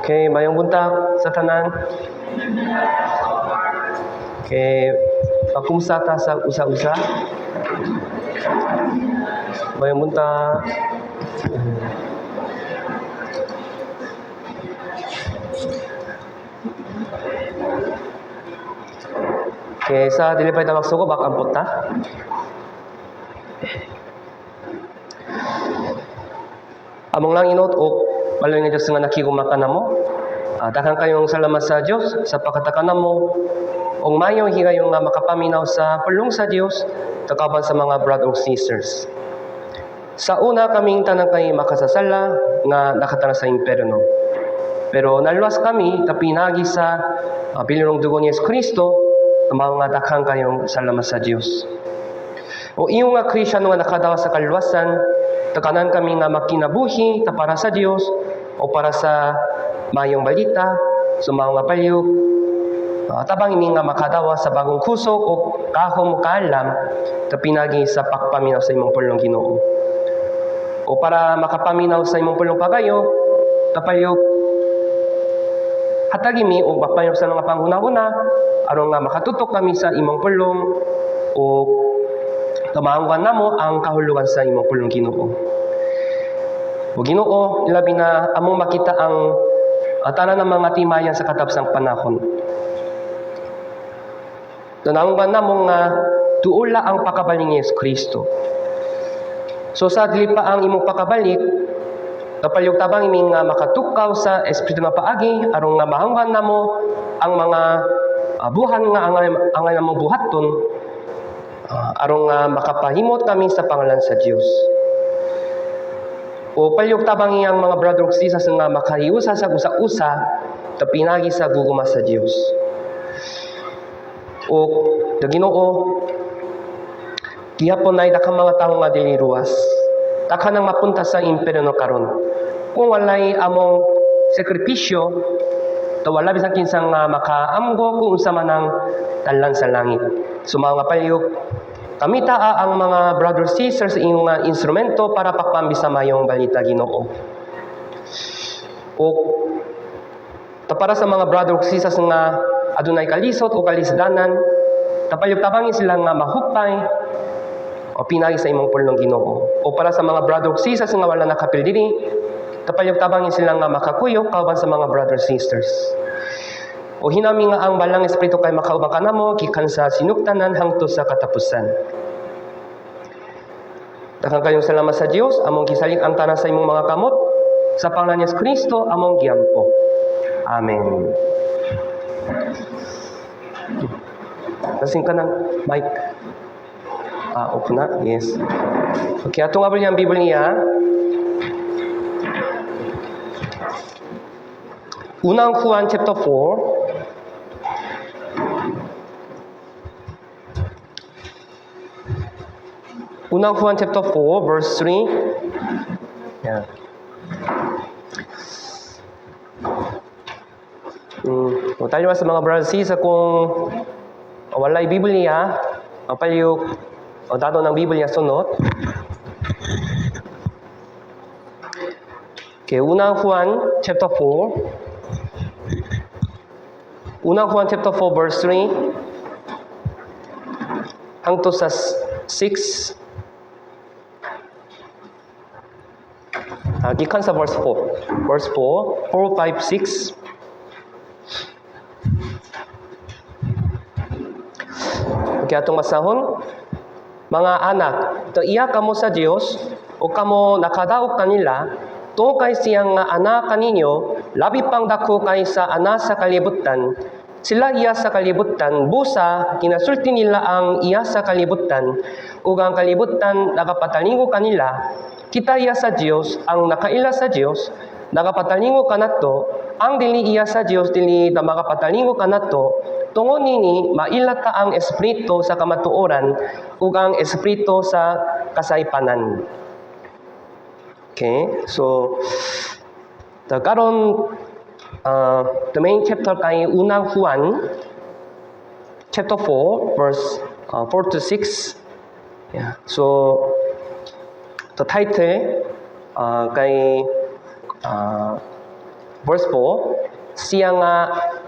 Okay, mayong buntag sa tanan. Okay, pakumusta ta sa usa-usa. Mayong buntag. Okay, sa dili pa ta magsugo, bak ampot ta. Among lang inot o maloy nga Diyos nga nakiguma ka namo. Daghan kayong salamat sa Dios sa pagkataka namo ug maayong higayon nga makapaminaw sa pulong sa Dios kauban sa mga brother ug sisters. Sa una, kaming tanan kay makasasala nga nakatara sa imperno. Pero naluwas kami ta pinagi sa bililong dugo ni Yesu Kristo, mao nga daghan kayong salamat sa Dios. O iyong nga Kristyano nga nakadawa sa kaluwasan, takanan kami nga makinabuhi ta para sa Dios o para sa mayong balita, sa mga palihog, tabang ini nga makadawa sa bagong kusog o kahom kaalam ta pinagi sa pagpaminaw sa imong pulong, Ginoo. O para makapaminaw sa imong pulong pagayo, kapayog hatagi mi og mapayog sa mga panghuna-huna aron nga makatutok kami sa imong pulong o tumaangwan namo ang kahulugan sa imong pulong, Ginoo. O Ginoo, ilabi na among makita ang tanan ng mga timayan sa katapusang panahon. Tunawgan namo nga duula ang pakabalik ni Yesu Kristo. So sa dili pa ang imong pakabalik, kapalihog tabang imi nga makatukaw sa espiritu nga paagi aron nga mahanggan namo ang mga buhan nga angay namo buhaton aron nga makapahimot kami sa pangalan sa Dios. O palihog tabang iyang mga brother ug sisters nga makahiusa sa usa-usa ta pinagi sa gugma sa Dios. O the Ginoo, gihapon nay daghang mga tawo nga dili ruwas. Daghan nang mapunta sa impierno karon. Kung walay among sakripisyo, to wala bisan kinsang nga makaamgo kung unsa man ang dalan sa langit. So mga palihog, kami taa ang mga brothers sisters sa inyong nga instrumento para pagpambi sa mayong balita, Ginoo. O ta para sa mga brother sisters nga adunay kalisod o kalisdanan, tapalihog tabangin sila nga mahupay o pinagi sa imong pulong, Ginoo. O para sa mga brother sisters nga wala nakapil diri, tapalihog tabangin sila nga makakuyog kauban sa mga brothers sisters. O hinami nga ang balang espiritu kay makauban kanamo gikan sa sinugtanan hangtod sa katapusan. Daghan kayong salamat sa Dios, among gisalig ang tanan sa imong mga kamot. Sa pangalan ni Yesu Kristo among giampo. Amen. Kasing ka ng mic. Off na? Yes. Okay, atong abol niya ang Biblia. Unang Juan chapter 4. Unang Juan chapter 4, verse 3. Yeah. Tayo sa mga brothers sa kung walay Biblia, palihog o dato ng Biblia sunod. Okay, Unang Juan chapter 4. Unang Juan chapter 4 verse 3 hangtod sa 6. Gikan sa verse 4. Verse 4, 4, 5, 6. Okay, atong masahon. Mga anak, ito iya kamo sa Dios o kamo nakadaog kanila, to kay siyang nga anak kaninyo, labi pang dako kay sa ana sa kalibutan. Sila iya sa kalibutan, busa, kinasulti nila ang iya sa kalibutan, ug ang kalibutan nakapatalingo kanila. Kita iya sa Dios, ang nakaila sa Dios, nakapatalingo kanato, ang dili iya sa Dios, dili ta makapatalingo kanato. Tungod nini, maila ta ang espiritu sa kamatuoran ug ang espiritu sa kasaypanan. Okay, so the karon the main chapter kay Unang Juan chapter 4 verse 4 to 6. Yeah. So the title kay Verse 4, siya nga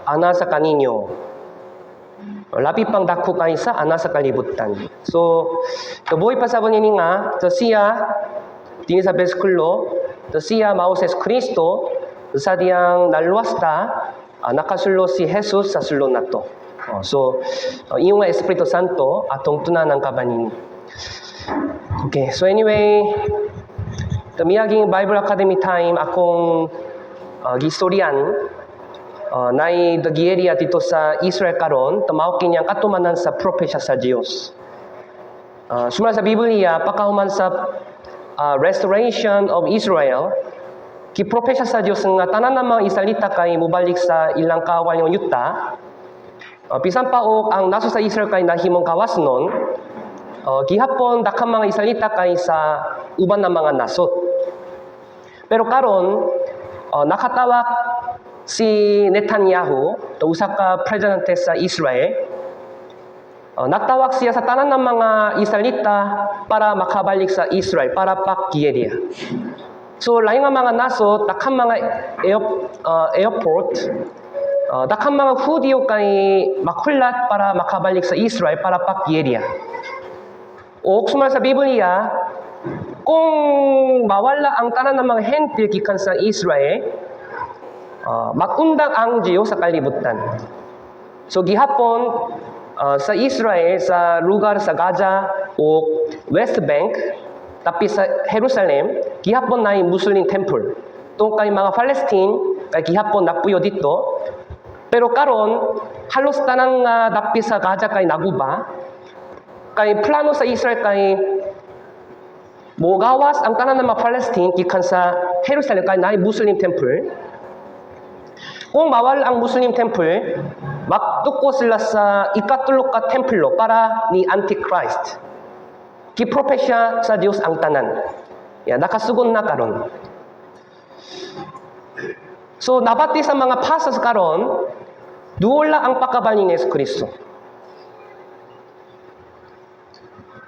ana sa kaninyo, labi pang dako kaysa ana sa kalibutan. So, buhi pasabot ini nga, to siya, dinhi sa bersikulo, to siya mao si Kristo, sa diyang naluwas ta, nakasulo si Jesus sa sulo nato. Oh, so, iyong nga Espiritu Santo, atong tunanan kabanini. Okay, so anyway, the miaging Bible Academy time akong gistoryan naay giyeriya didto sa Israel karon, mao kini ang katumanan sa propesya sa Dios. Sumala sa Biblia, pagkahuman sa restoration of Israel, gipropesya sa Dios nga tanan ng mga Israelita kay mobalik sa ilang kaugalingong yuta. Bisan pa og ang nasod sa Israel kay nahimong kawasnon, gihapon daghang mga Israelita kay sa uban ng mga nasod. Pero karon nakatawag si Netanyahu, to usa ka presidente sa Israel. Nagtawag siya sa tanan ng mga Israelita para makabalik sa Israel para paggiyeriya. So lain nga mga nasod, daghang mga airport, daghang mga Hudyo kay makulat para makabalik sa Israel para paggiyeriya. O sumala sa Biblia, kung mawala ang tanan ng mga Hentil gikan sa Israel, mag-undang ang Diyos sa kalibutan. So gihapon sa Israel, sa lugar sa Gaza o West Bank, tapi sa Jerusalem, gihapon na Muslim temple. Tungod kay mga Palestine, kay gihapon nagpuyo didto. Pero karon halos tanang dapit sa Gaza kay naguba. Kay plano sa Israel kay mogawas ang tanan ng mga Palestine gikan sa Jerusalem kay naay Muslim temple. Kung mawala ang Muslim temple, magtukod sila sa ikatulo ka templo para ni Antichrist. Gipropesya sa Dios ang tanan. Ya, nakasugon na karon. So nabati sa mga pastors karon, duol ang pagkabalik ni Yesu Kristo.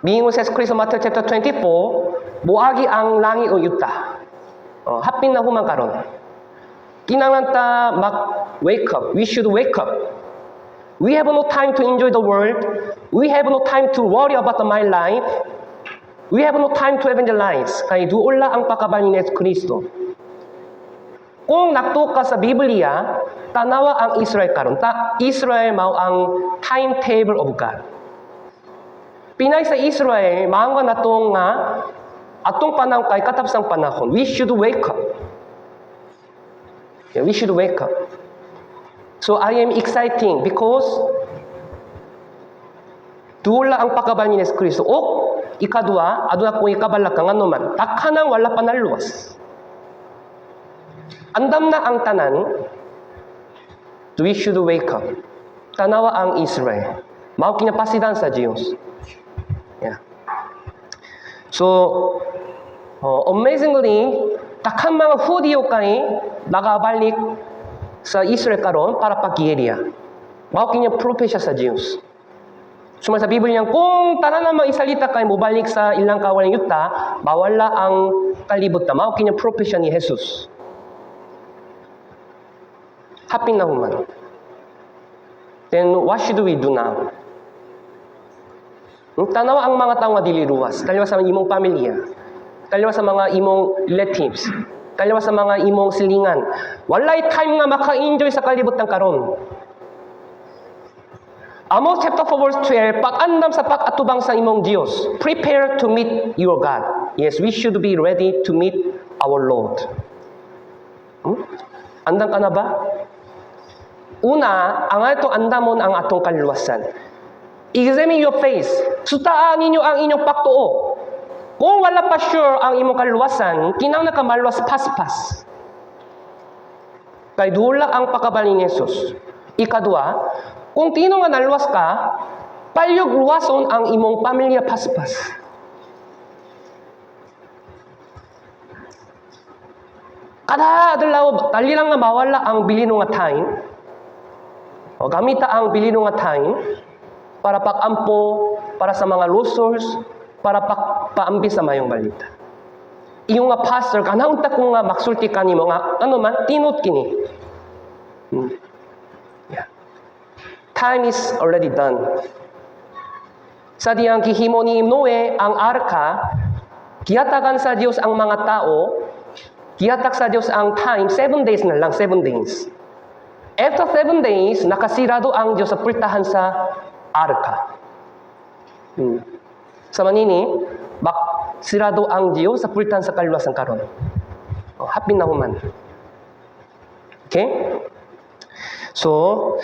Miingon si Yesu Kristo, Matthew chapter 24, moagi ang langit ug yuta. Oh, hapit na human karon. Kinahanglan ta mag wake up. We should wake up. We have no time to enjoy the world. We have no time to worry about my life. We have no time to evangelize. Kay duol ang pagkabalik ni Yesu Kristo. Kung nagtuo ka sa Biblia, tanawa ang Israel karon. Ta Israel mao ang timetable of God. Pinay sa Israel, maangga natong nga atong panahon kay katapusang panahon. We should wake up. Yeah, we should wake up. So I am exciting because duol ang pagkabalik ni Yesu Kristo. O ikadua, aduna ko ikabalaka nga naman, daghanang wala pa naluwas. Andam na ang tanan, we should wake up. Tanawa ang Israel. Mao kinapasidan sa Diyos. Yeah. So, amazingly, daghang mga Hudyo kay nakabalik sa Israel karon para paggiyeriya. Mao kini propesya sa Diyos. Sumala sa Biblia, kung tanan ng mga Israelita kay mobalik sa ilang kaugalingong yuta, mawala ang kalibutan. Mao kini propesya ni Jesus. Hapit na human. Then what should we do now? Tanawa ang mga tao nga dili luwas. Tanawa sa imong pamilya. Tanawa sa mga imong relatives. Tanawa sa mga imong silingan. Walay time nga maka-enjoy sa kalibutan karon. Amos chapter 4 verse 12, pag-andam sa pag-atubang sa imong Dios. Prepare to meet your God. Yes, we should be ready to meet our Lord. Andam ka na ba? Una, ang ato andamon ang atong kaluwasan. Examine your faith. Sutaa ninyo ang inyong pagtuo. Kung wala pa sure ang imong kaluwasan, kinahanglan ka maluwas paspas. Kay duol ang pagkabalik ni Jesus. Ikadua, kung tinuod nga naluwas ka, palihog luwason ang imong pamilya paspas. Kada adlaw, dali lang nga mawala ang bilino nga time. O, gamita ang bilino nga time para pag-ampo, para sa mga lost souls, para paambi sa mayong balita. Iyong nga pastor, kana unta ko nga maksulti kanimo nga ano man tinuod kini. Yeah. Time is already done. Sa diyang gihimo ni Noe ang arka, gihatagan sa Dios ang mga tao, gihatag sa Dios ang time, 7 days na lang, 7 days. After 7 days, nakasirado ang Diyos sa pultahan sa arka. Sa manini, mak sirado ang Diyos sa pultahan sa kaluwasan karon. Oh, hapin na human. Okay? So,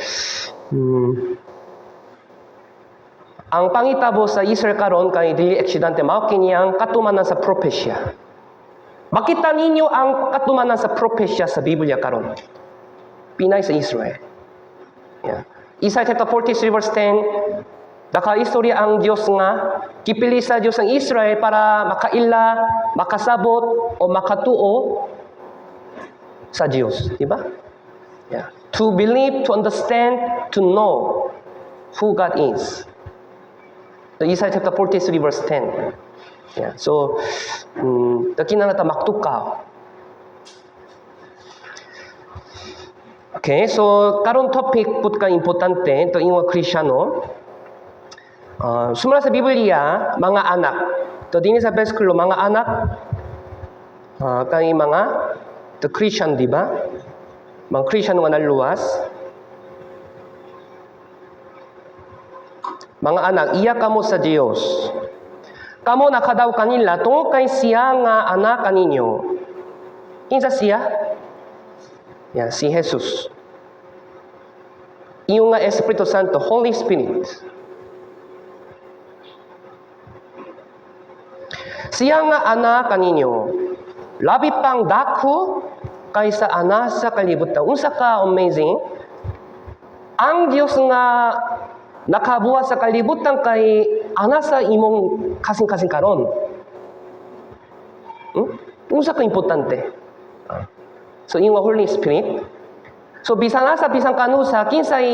ang pangitabo sa Israel karon kay dili aksidente, mao kini ang katumanan sa propesya. Makita ninyo ang katumanan sa propesya sa Biblia karon. Pinay sa Israel. Yeah. Isaiah chapter 43 verse 10, naka-istorya ang Diyos nga gipili sa Diyos ang Israel para makaila, makasabot o makatuo sa Diyos, di ba? Yeah. To believe, to understand, to know who God is. So Isaiah chapter 43 verse 10. Yeah. So, kinahanglan ta magtukaw. Okay, so karon topic pud ka importante ito ingon Kristyano. Sumala sa Biblia, mga anak. To dinhi sa bersikulo, mga anak kay mga the Christian, di ba? Mga Christian nga naluwas. Mga anak, iya kamo sa Dios. Kamo nakadaog kanila tungod kay siya nga anak kaninyo. Kinsa siya? Yeah, si Jesus. Iyo nga Espiritu Santo, Holy Spirit. Siya nga anak kaninyo. Labi pang dako kaysa ana sa kalibutan. Unsa ka amazing? Ang Dios nga nakabuhat sa kalibutan kay ana sa imong kasing-kasing karon. Unsa ka importante? So imong Holy Spirit. So bisan asa, bisan kanusa, kinsay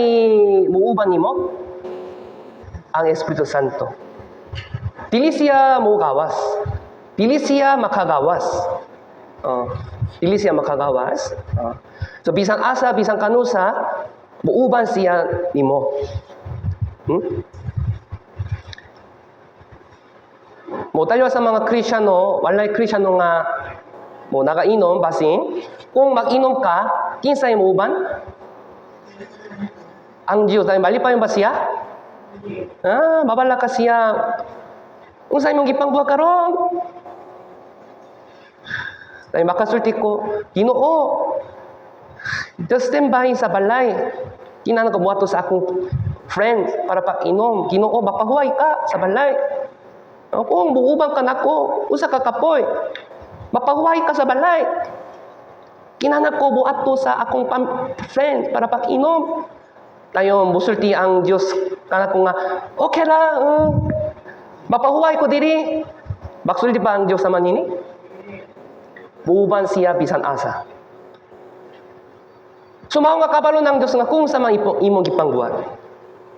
muuban nimo? Ang Espiritu Santo. Dili siya mogawas. Dili siya makagawas. Dili siya makagawas. So bisan asa, bisan kanusa, muuban siya nimo. Mo sa mga Kristyano, walay Kristyano nga mo nagainom basin, kung mag-inom ka, kinsay muuban? Ang Diyos, dahil malipayon ba siya? Ah, mabala ka siya. Unsay imong gipangbuhat karon? Dahil makasulti ko, Ginoo, just stand by sa balay. Kinahanglan ko muadto sa akong friend para pag-inom. Ginoo, mapahuway ka sa balay. Kung muuban ka nako, usa ka kapoy. Mapahuway ka sa balay. Kinahanglan ko buadto sa akong friend para pag-inom. Tayo musulti ang Dios kanako nga okay ra, mapahuway ko diri. Magsulti pa ang Dios naman nini? Muuban siya bisan asa. So mao nga kabalo ng Dios nga kung sa mga imong gipangbuhat.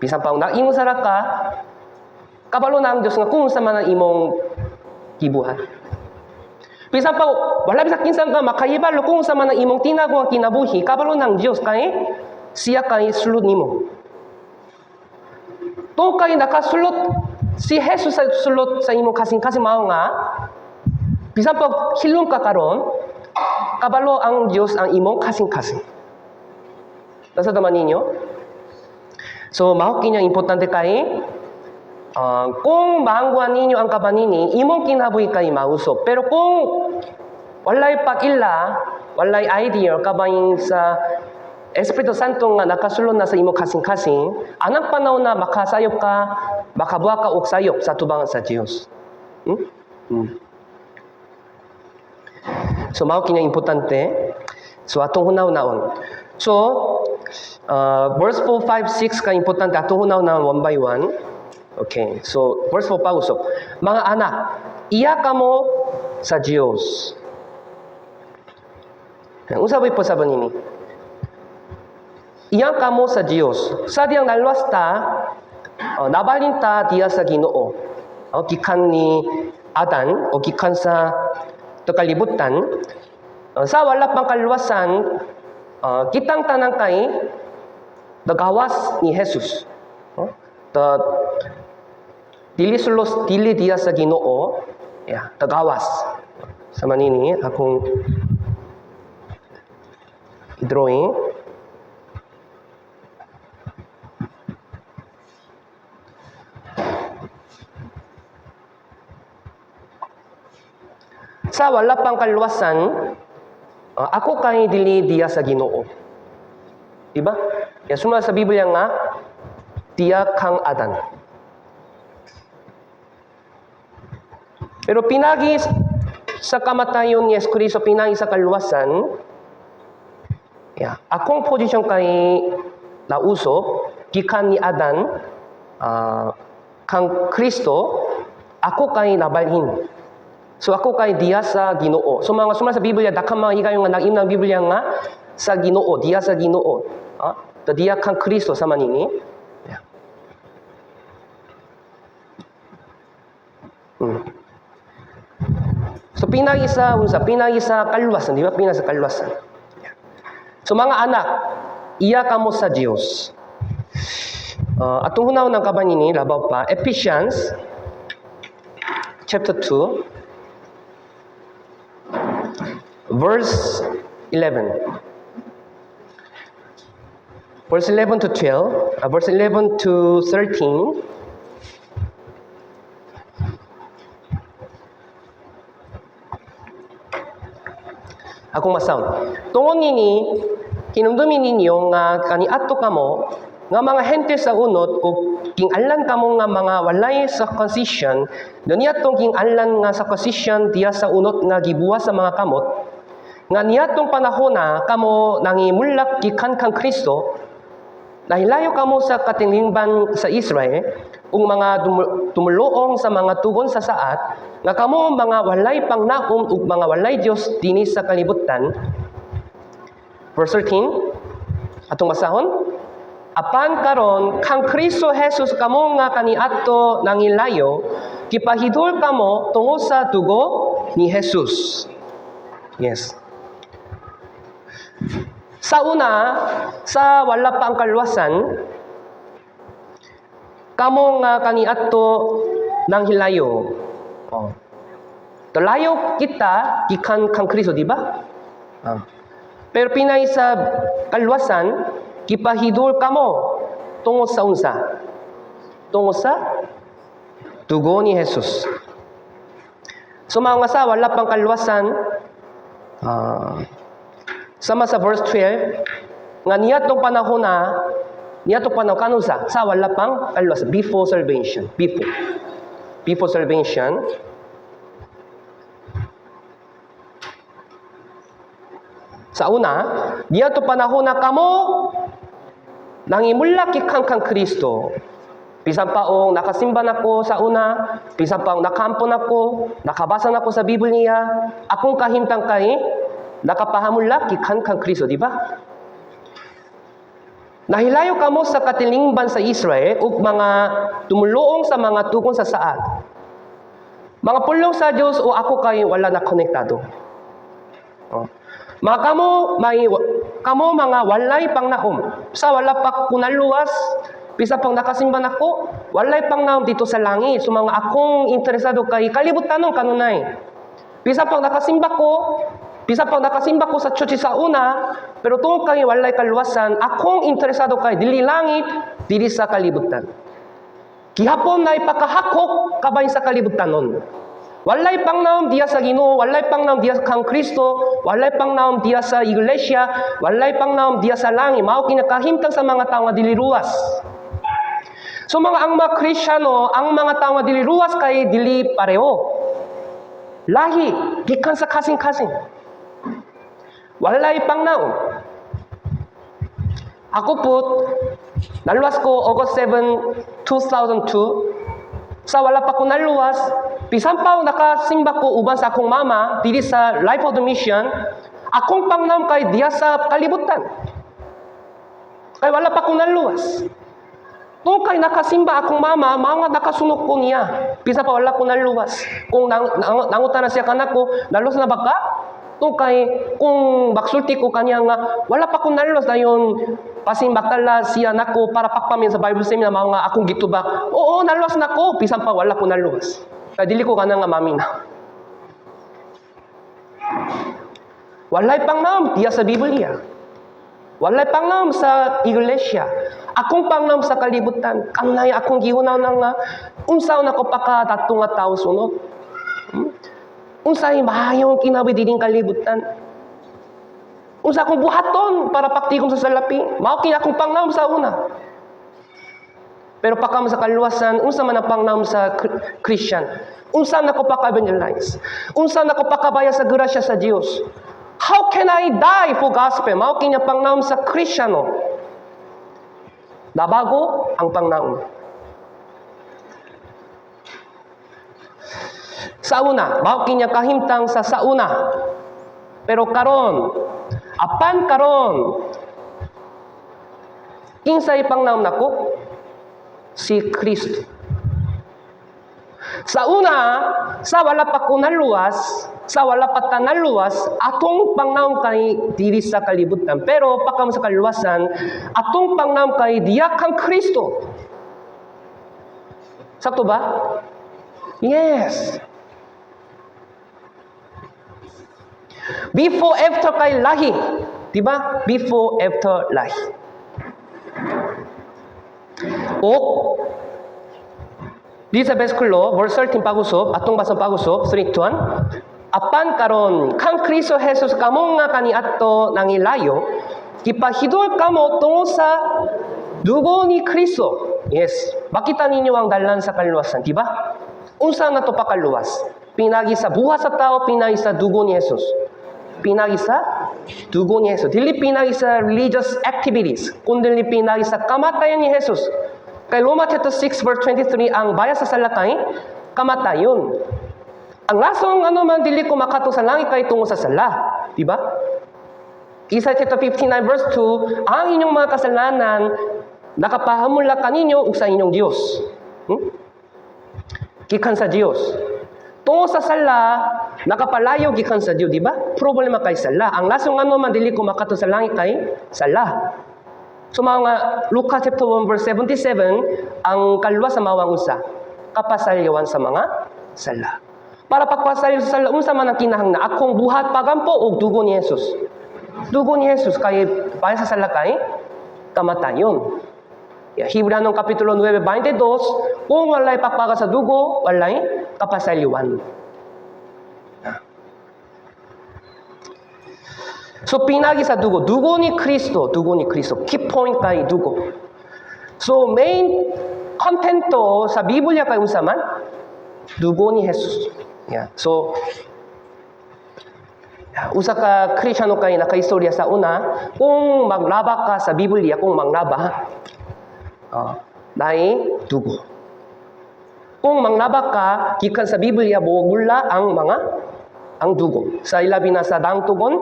Bisan pa na imong sara ka, kabalo ng Dios nga kung sa man ang imong gibuhat. Bisan pa wala bisa kinsa ka makahibalo kung sa man ang imong tinago ang kinabuhi, kabalo ng Dios kay siya kay sulod nimo. To kay nakasulot si Jesus sa sulot sa imong kasing-kasing, mao nga bisan pa hilom ka karon, kabalo ang Dios ang imong kasing-kasing. Nasa man ninyo? So mao kini importante kay kung maangguan ninyo ang kabanini, imong kinabuhi kay mausop. Pero kung walay pag-ila, walay idea kabahin sa Espiritu Santo nga nakasulod na sa imong kasing-kasing, anang panahon na makasayop ka, makabuhat ka og sayop sa tubangan sa Dios. So mao kini importante. So atong hunaw-naon. So verse 4, 5, 6 ka importante atong hunaw-naon one by one. Okay. So verse 4 pausop. Mga anak, iya kamo sa Dios. Unsa ba po sa nini? Iya kamo sa Dios. Sa diyang naluwas ta, nabalin ta diya sa Ginoo. Gikan ni Adan o gikan sa To kalibutan, sa wala pang kaluwasan, kitang tanan kay nagawas ni Jesus. Oh? The dili sulos dili diya sa Ginoo, yeah, tagawas. Sama nini akong drawing. Sa wala pang kaluwasan, ako kay dili diya sa Ginoo. Diba? Kaya suma sa Biblia nga, diya kang Adan. Pero pinagi sa kamatayon ni Yesu Kristo, pinagi sa kaluwasan, yeah, akong posisyon kay nauso, gikan ni Adan, kang Kristo, ako kay nabalhin. So ako kay diya sa Ginoo. So mga suma sa Biblia, dakhan mga higayon nga nag ng Biblia nga sa Ginoo, diya sa Ginoo. To diya kang Kristo sama nini. Yeah. So pinagi sa unsa, pinagi sa kaluwasan, di ba? Pinagi sa kaluwasan. Yeah. So mga anak, iya kamo sa Dios. Atong hunaw ng kaban nini labaw pa Ephesians chapter 2 verse 11. Verse 11 to 12, verse 11 to 13. Akong masound. Tungod nini, kinumdumi ninyo nga kaniadto kamo nga mga hente sa unot o ginganlan kamo nga mga walay circumcision, niadtong ginganlan nga circumcision diya sa unot nga gibuhat sa mga kamot, nga niadtong panahona kamo nangimulak gikan kang Kristo, nahilayo kamo sa katilingban sa Israel ug mga tumuluong sa mga tugon sa saad, nga kamo mga walay pangnaom ug mga walay Dios dinhi sa kalibutan. Verse 13, atong basahon. Apan karon kang Kristo Jesus kamo nga kaniadto nangilayo, gipahidol kamo tungod sa dugo ni Jesus. Yes. Sa una, sa wala pa ang kaluwasan, kamo nga kaniadto nanghilayo. Oh. Layo kita gikan kang Kristo, di ba? Pero pinay sa kaluwasan, gipahidol kamo tungod sa unsa? Tungod sa dugo ni Jesus. So mga sa wala pang kaluwasan, sama sa verse 12, nga niadtong panahon na, niadtong panahon kanunsa, sa wala pang kaluwasan, before salvation, before. Before salvation, sa una, niadtong panahon na kamo nangimulak gikan kang Kristo. Bisan pa og nakasimba nako sa una, bisan pa og nakaampo nako, nakabasa nako sa Biblia, akong kahimtang kay nakapahamulak gikan kang Kristo, di ba? Nahilayo kamo sa katilingban sa Israel ug mga tumuluong sa mga tugon sa saad. Mga pulong sa Dios o ako kay wala na konektado. Oh. Mga kamo may kamo mga walay pangnaom. Sa wala pa kunaluwas, bisa pang nakasimba nako, walay pangnaom dito sa langit. So mga akong interesado kay kalibutanon kanunay. Bisa pang nakasimba ko, bisa pang nakasimba ko sa church sa una, pero tungod kay walay kaluwasan, akong interesado kay dili langit, dili sa kalibutan. Gihapon na ipakahakok kabahin sa kalibutanon. Walay pangnaom diya sa Ginoo, walay pangnaom diya kang Kristo, walay pangnaom diya sa iglesia, walay pangnaom diya sa langit. Mao kinakahimtang sa mga tao nga dili ruwas. So mga ang mga Kristiyano, ang mga tao nga dili ruwas kay dili pareho. Lahi, gikan sa kasing-kasing. Walay pangnaom. Ako po, naluwas ko August 7, 2002. Sa wala pa ko naluwas, bisan pa nakasimba ko uban sa akong mama, dili sa Life of the Mission, akong pangnaom kay diya sa kalibutan. Kay wala pa ko naluwas. Tungod kay nakasimba akong mama, mao nga nakasunod ko niya. Bisa pa wala ko naluwas. Kung nangutana siya kanako, "Naluwas na ba ka?" Tungod kay kung magsulti ko kanya nga wala pa ko naluwas, dayon basin magdala siya nako para pakpamin sa Bible seminar, mao nga akong gitubag, "Oo, naluwas na ko," bisan pa wala ko naluwas. Kay dili ko kana nga mamina. Walay pangnaom diya sa Biblia. Walay pangnaom sa iglesia. Akong pangnaom sa kalibutan. Kanunay akong gihuna-huna nga unsaon ako paka-dato nga tao sunod. Unsay maayong kinabuhi dining kalibutan. Unsa akong buhaton para paktikom sa salapi. Mao kini akong pangnaom sa una. Pero pagka sa kaluwasan, unsa man ang pangnaom sa Christian? Unsa na ko paka-evangelize? Unsa na ko pakabayad sa grasya sa Dios? How can I die for gospel? Mao kini ang pangnaom sa Kristiyano. Nabago ang pangnaom. Sa una, mao kini ang kahimtang sa una. Pero karon, apan karon, kinsay pangnaom nako? Si Kristo. Sa una, sa wala pa ko naluwas, sa wala pa ta naluwas, atong pangnaom kay diri sa kalibutan. Pero pagka sa kaluwasan, atong pangnaom kay diya kang Kristo. Sakto ba? Yes. Before, after kay lahi. Diba? Before, after, lahi. O, di sa bersikulo, verse 13 pag-usop, atong basang pag-usop, 3, 2, 1. Apan karon kang Kristo Jesus kamo nga kaniadto nangilayo, gipahidol kamo tungod sa dugo ni Kristo. Yes, makita ninyo ang dalan sa kaluwasan, di ba? Unsa na to pakaluwas? Pinagi sa buhat sa tao, pinagi sa dugo ni Jesus. Pinagi sa dugo ni Jesus. Dili pinagi sa religious activities, kundi pinagi sa kamatayan ni Jesus. Kay Roma chapter 6 verse 23, ang bayad sa sala kay kamatayon. Ang lasong ano man dili ko makato sa langit kay tungod sa sala, di ba? Isaiah chapter 59 verse 2, ang inyong mga kasalanan nakapahamula kaninyo ug sa inyong Dios. Gikan sa Dios. Tungod sa sala, nakapalayo gikan sa Dios, di ba? Problema kay sala. Ang lasong ano man dili ko makato sa langit kay sala. So mga Lucas chapter 1 verse 77, ang kaluwas sa mawang usa, kapasalyawan sa mga sala. Para pagpasalyo sa sala, unsa man ang kinahanglan? Akong buhat pagampo og dugo ni Jesus. Dugo ni Jesus kay para sa sala kay kamatayon. Hebreano Kapitulo 9:22, kung walay pagpaga sa dugo, walay kapasalyuan. So pinagi sa dugo, dugo ni Kristo, dugo ni Kristo. Key point kay dugo. So main contento sa Biblia kay unsa man? Dugo ni Jesus. Yeah. So usa ka Kristiyano kay nakaistorya sa una, kung maglaba ka sa Biblia, kung maglaba, naay dugo. Kung manglaba ka, gikan sa Biblia, mugula ang dugo. Sa ilabi na sa daang tugon,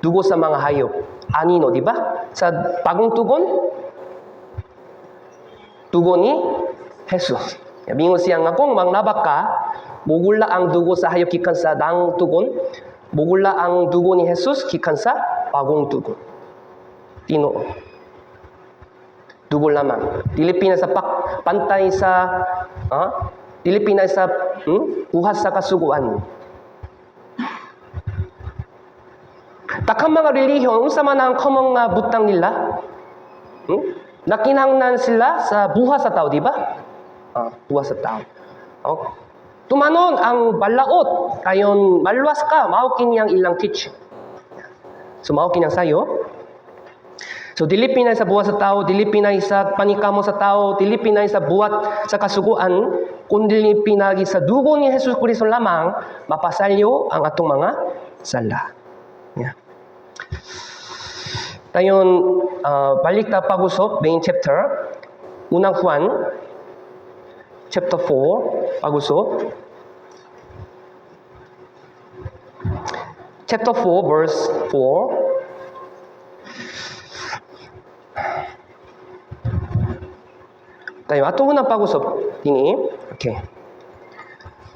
dugo sa mga hayop. Anino, di ba? Sa bagong tugon, dugo ni Jesus. Mingon siya nga kung manglaba ka, mugula ang dugo sa hayop gikan sa daang tugon, mugula ang dugo ni Jesus gikan sa bagong tugon. Tinuod. Dugo lamang. Dili pina sa pantay sa dili pina sa buhat sa kasuguan. Dakang mga relihiyon, unsa man ang common nga butang nila? Nakinahanglan sila sa buhat sa tao, di ba? Buhat sa tao. Oh. Tumanon ang balaot, kayon maluwas ka, mao kini ang ilang teaching. So mao kini ang sayo. So dili pinay sa buhat sa tao, dili pinay sa panikamo sa tao, dili pinay sa buhat sa kasuguan, kundi pinagi sa dugo ni Jesus Kristo lamang mapasalyo ang atong mga sala. Yeah. Dayon balik ta pag-usop main chapter, Unang Juan chapter 4 pag-usop. Chapter 4 verse 4. Tayo atong unang pag-usap dini. Okay.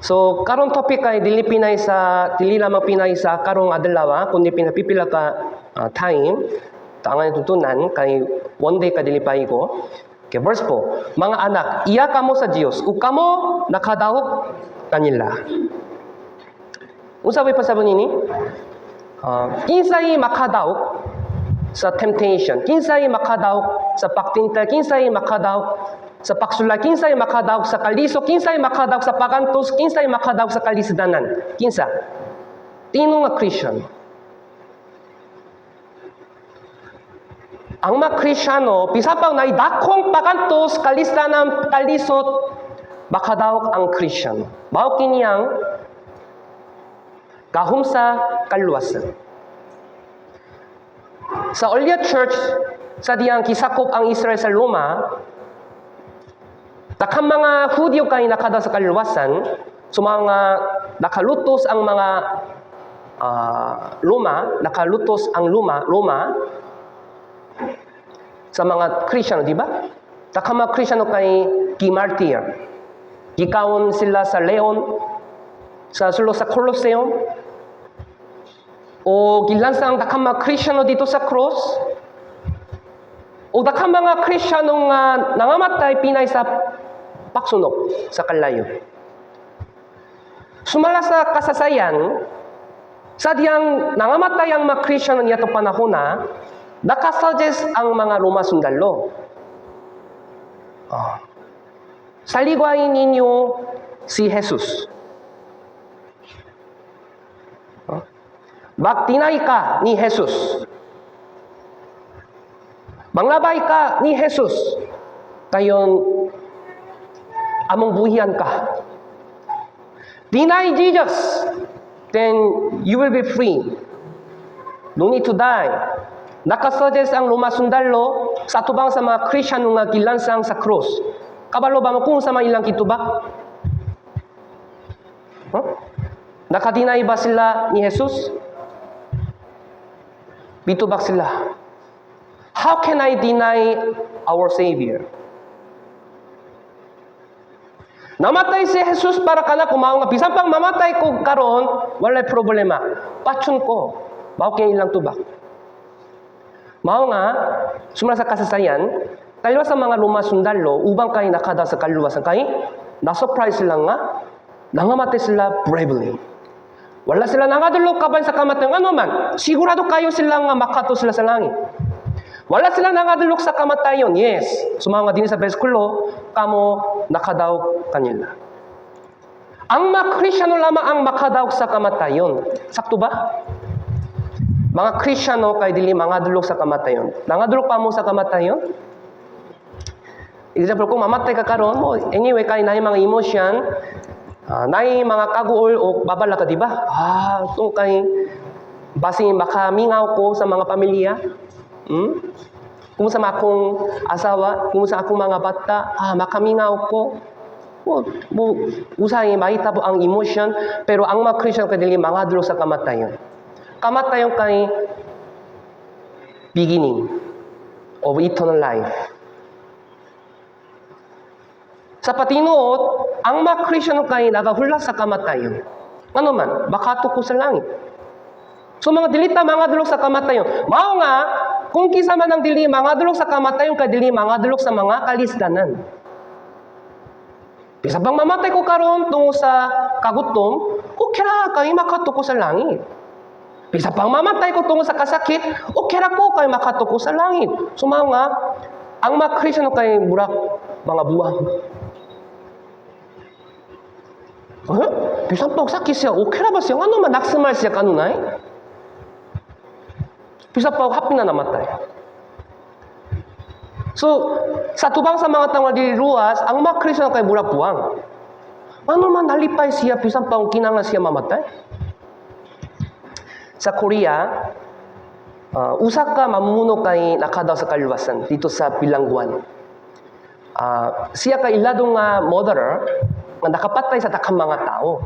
So karong topic kay dili pinay sa dili lamang pinay sa karong adlaw kundi pinapipila ka time tangan tutunan kay one day ka dili pa ko. Okay, verse 4. Mga anak, iya kamo sa Dios ug kamo nakadaog kanila. Unsa bay pasabot nini? Kinsay makadaog sa temptation, kinsay makadaog sa pagtintal, kinsay makadaog sa pagsulay, kinsay makadaog sa kalisod, kinsay makadaog sa pagantos, kinsay makadaog sa kalisdanan. Kinsa? Tino nga Christian. Ang mga Kristiyano, bisa pang naidakong pagantos, kalisdanan, kalisod, makadaog ang Christian. Mao kini ang gahom sa kaluwasan. Sa early church, sa diyang gisakop ang Israel sa Roma, daghang mga Hudyo kay nakada sa kaluwasan, so mga nakalutos ang mga Roma, nakalutos ang Roma sa mga Kristiyano, di ba? Daghang mga Kristiyano kay gimartir. Gikaon sila sa leon, sa sulod sa Colosseum, o gilansa ang daghang mga Kristiyano dito sa cross, o daghang mga Kristiyano nga nangamatay pinay sa pagsunog sa kalayo. Sumala sa kasasayan, sa diyang nangamatay ang mga Kristiyano niya panahon na, nakasuggest ang mga Roma sundalo. Oh. Saligwain ninyo si Jesus. Oh. Mag-deny ka ni Jesus. Manglabay ka ni Jesus. Dayon, among buhian ka. Deny Jesus, then you will be free. No need to die. Nakasuggest ang Roma sundalo sa atubang sa mga Kristiyano nga gilansang sa cross. Kabalo ba mo kung sa mga ilang kitubak? Huh? Nakadeny ba sila ni Jesus? Mitubak sila. "How can I deny our Savior? Namatay si Jesus para kanako, mao nga bisan pang mamatay ko karon, walay problema. Patyon ko." Mao kay ilang tubak. Mao nga sumala sa kasasayan, kaliwa sa mga Roma sundalo, ubang kay nakada sa kaluwasan kay na-surprise sila nga nangamatay sila bravely. Wala sila nangadulog kaban sa kamatayon ano man, sigurado kayo sila nga makato sila sa langit. Wala sila nangadulog sa kamatayon. Yes. So mga din sa bersikulo, kamo nakadaog kanila. Ang mga Kristiyano lamang ang makadaog sa kamatayon. Sakto ba? Mga Kristiyano kay dili mangadulog sa kamatayon. Nangadulog pa mo sa kamatayon? Example, kung mamatay ka karon mo, anyway, kay naay mga emotion, naay mga kaguol o babala ka, di ba? So kay basin makamingaw ko sa mga pamilya. Kung sa akong asawa, kung sa akong mga bata, makamingaw ko. Mo, usahay mahitabo ang emotion, pero ang mga Christian kay dili mangadulog sa kamatayon. Kamatayon kay beginning of eternal life. Sa patinuot, ang mga Christian kay nagahulas sa kamatayon. Ano man, makato ko sa langit. So mga dilita mangadulog sa kamatayon. Mao nga, kung kinsa man ang dili mangadulog sa kamatayon kay dili mangadulog sa mga kalisdanan. Bisa bang mamatay ko karon tungo sa kagutom, okay ra kay makato ko sa langit. Bisa pang mamatay ko tungo sa kasakit, okay ra ko kay makato ko sa langit. So mao nga, ang mga Kristiyano kay murag mga buwang. Huh? Bisan pa og sakit siya, okay ra ba siya? Ano man nagsmile siya kanunay? Bisa pa og hapit na namatay. So, sa tubang sa mga tao dili luwas, ang mga Kristiyano kay murag buwang. Ano man nalipay siya, bisan pa og kinahanglan siya mamatay? Sa Korea, usa ka mamumuno kay nakadaw sa kaluwasan dito sa bilangguan. Siya kay ilado nga murderer nga nakapatay sa daghang mga tao.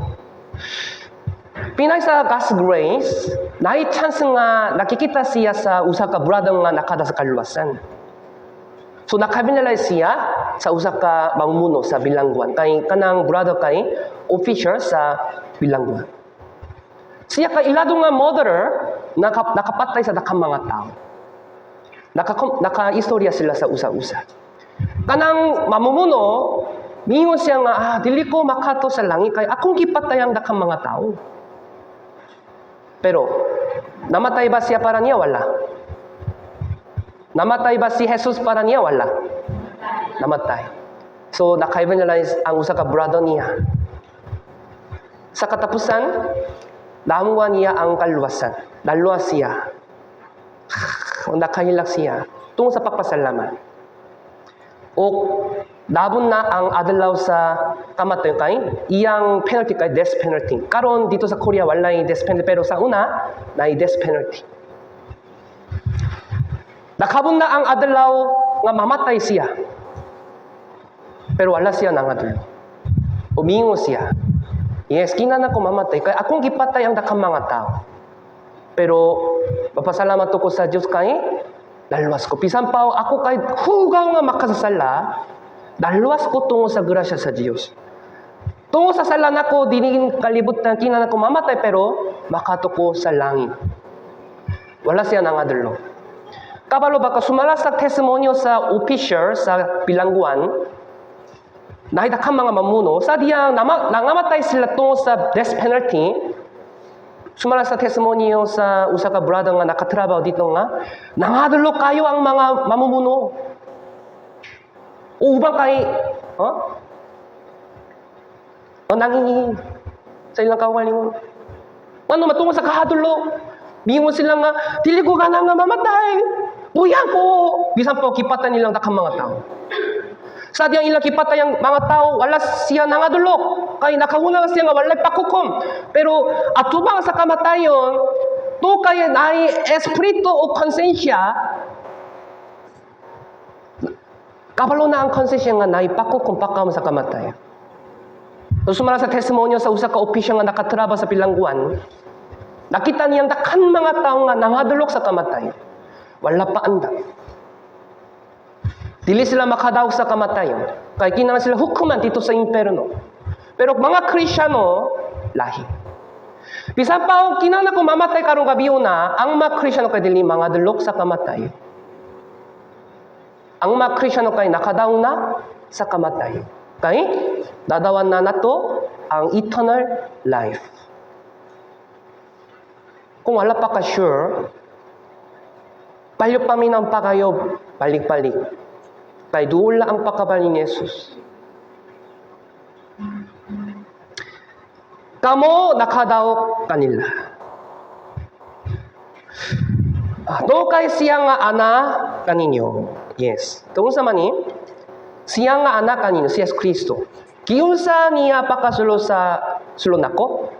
Pinay sa God's grace, naay chance nga nakikita siya sa usa ka brother nga nakada sa kaluwasan. So nakarealize siya, sa usa ka mamumuno sa bilangguan. Kay kanang brother kay official sa bilangguan. Siya kay ilado nga murderer, nakapatay sa daghang mga tao. Naka-istorya sila sa usa-usa. Kanang mamumuno, mingon siya nga, "Ah, dili ko makato sa langit kay akong gipatay ang daghang mga tao." Pero, namatay ba siya para niya? Wala. Namatay ba si Jesus para niya? Wala. Namatay. So, naka-evangelize ang usa ka brother niya. Sa katapusan, namuha niya ang kaluwasan. Naluwas siya. Nakahilak siya. Tungod sa pagpasalamat. O nabot na ang adlaw sa kamatayon kay iyang penalty kay death penalty. Karon dito sa Korea wala yung death penalty, pero sa una na death penalty. Nakabot na ang adlaw nga mamatay siya. Pero wala siya nangadlo. Umingo siya. "Yes, kinahanglan ko mamatay kay akong gipatay ang daghang mga tao. Pero mapasalamat ko sa Dios kay naluwas ko. Bisan pa ako kay hugaw nga makasasala, naluwas ko tungod sa grasya sa Dios. Tungod sa sala nako dining kalibutan, kinahanglan ko mamatay, pero makato ko sa langit." Wala siya nangadlo. Kabalo ba ka, sumala sa testimonyo sa official sa bilangguan, nakita kang mga mamuno, sa diyang nangamatay sila tungod sa death penalty, sumala sa testimonyo sa usa ka brother nga nakatrabaho dito nga, nangadlo kayo ang mga mamumuno. O ubang kay, oh? O nanginginig sa ilang kaugalingon. Ano matungod sa kahadlok. Miingon sila nga, "Dili ko gana nga mamatay. Buya ko." Bisan pa gipatay nilang daghang mga tao. Sa diyang ilang gipatay ang mga tao, wala siya nangadulok. Kay nakahuna siya nga walay pakukom. Pero atubang sa kamatayon, to kay naay espiritu o konsensya, kabalo na ang konsensya nga naay pakukom pagkaon sa kamatayon. So, sumala sa testimonyo sa usa ka opisyal nga nakatrabaho sa bilangguan, nakita niyang dakhan mga tao nga nangadulok sa kamatayon. Wala pa andam. Dili sila makadaog sa kamatayon. Kay kinahanglan sila hukuman dito sa imperno. Pero mga Krisyano, lahi. Bisan pa og kinahanglan ko mamatay karong gabi una, ang mga Krisyano kay dili mangadulok sa kamatayon. Ang mga Krisyano kay nakadaog na sa kamatayon. Kay nadawat na nato ang eternal life. Kung wala pa ka sure, paminaw pa kayo balik-balik. Kay duol ang pagkabalin ni Jesus. Kamo nakadaog kanila. Ah, do kay siya nga ana kaninyo. Yes. Tungod sa mani, siya nga anak kaninyo, si Jesus Kristo. Giunsa niya pagkasulot sa sulod nako?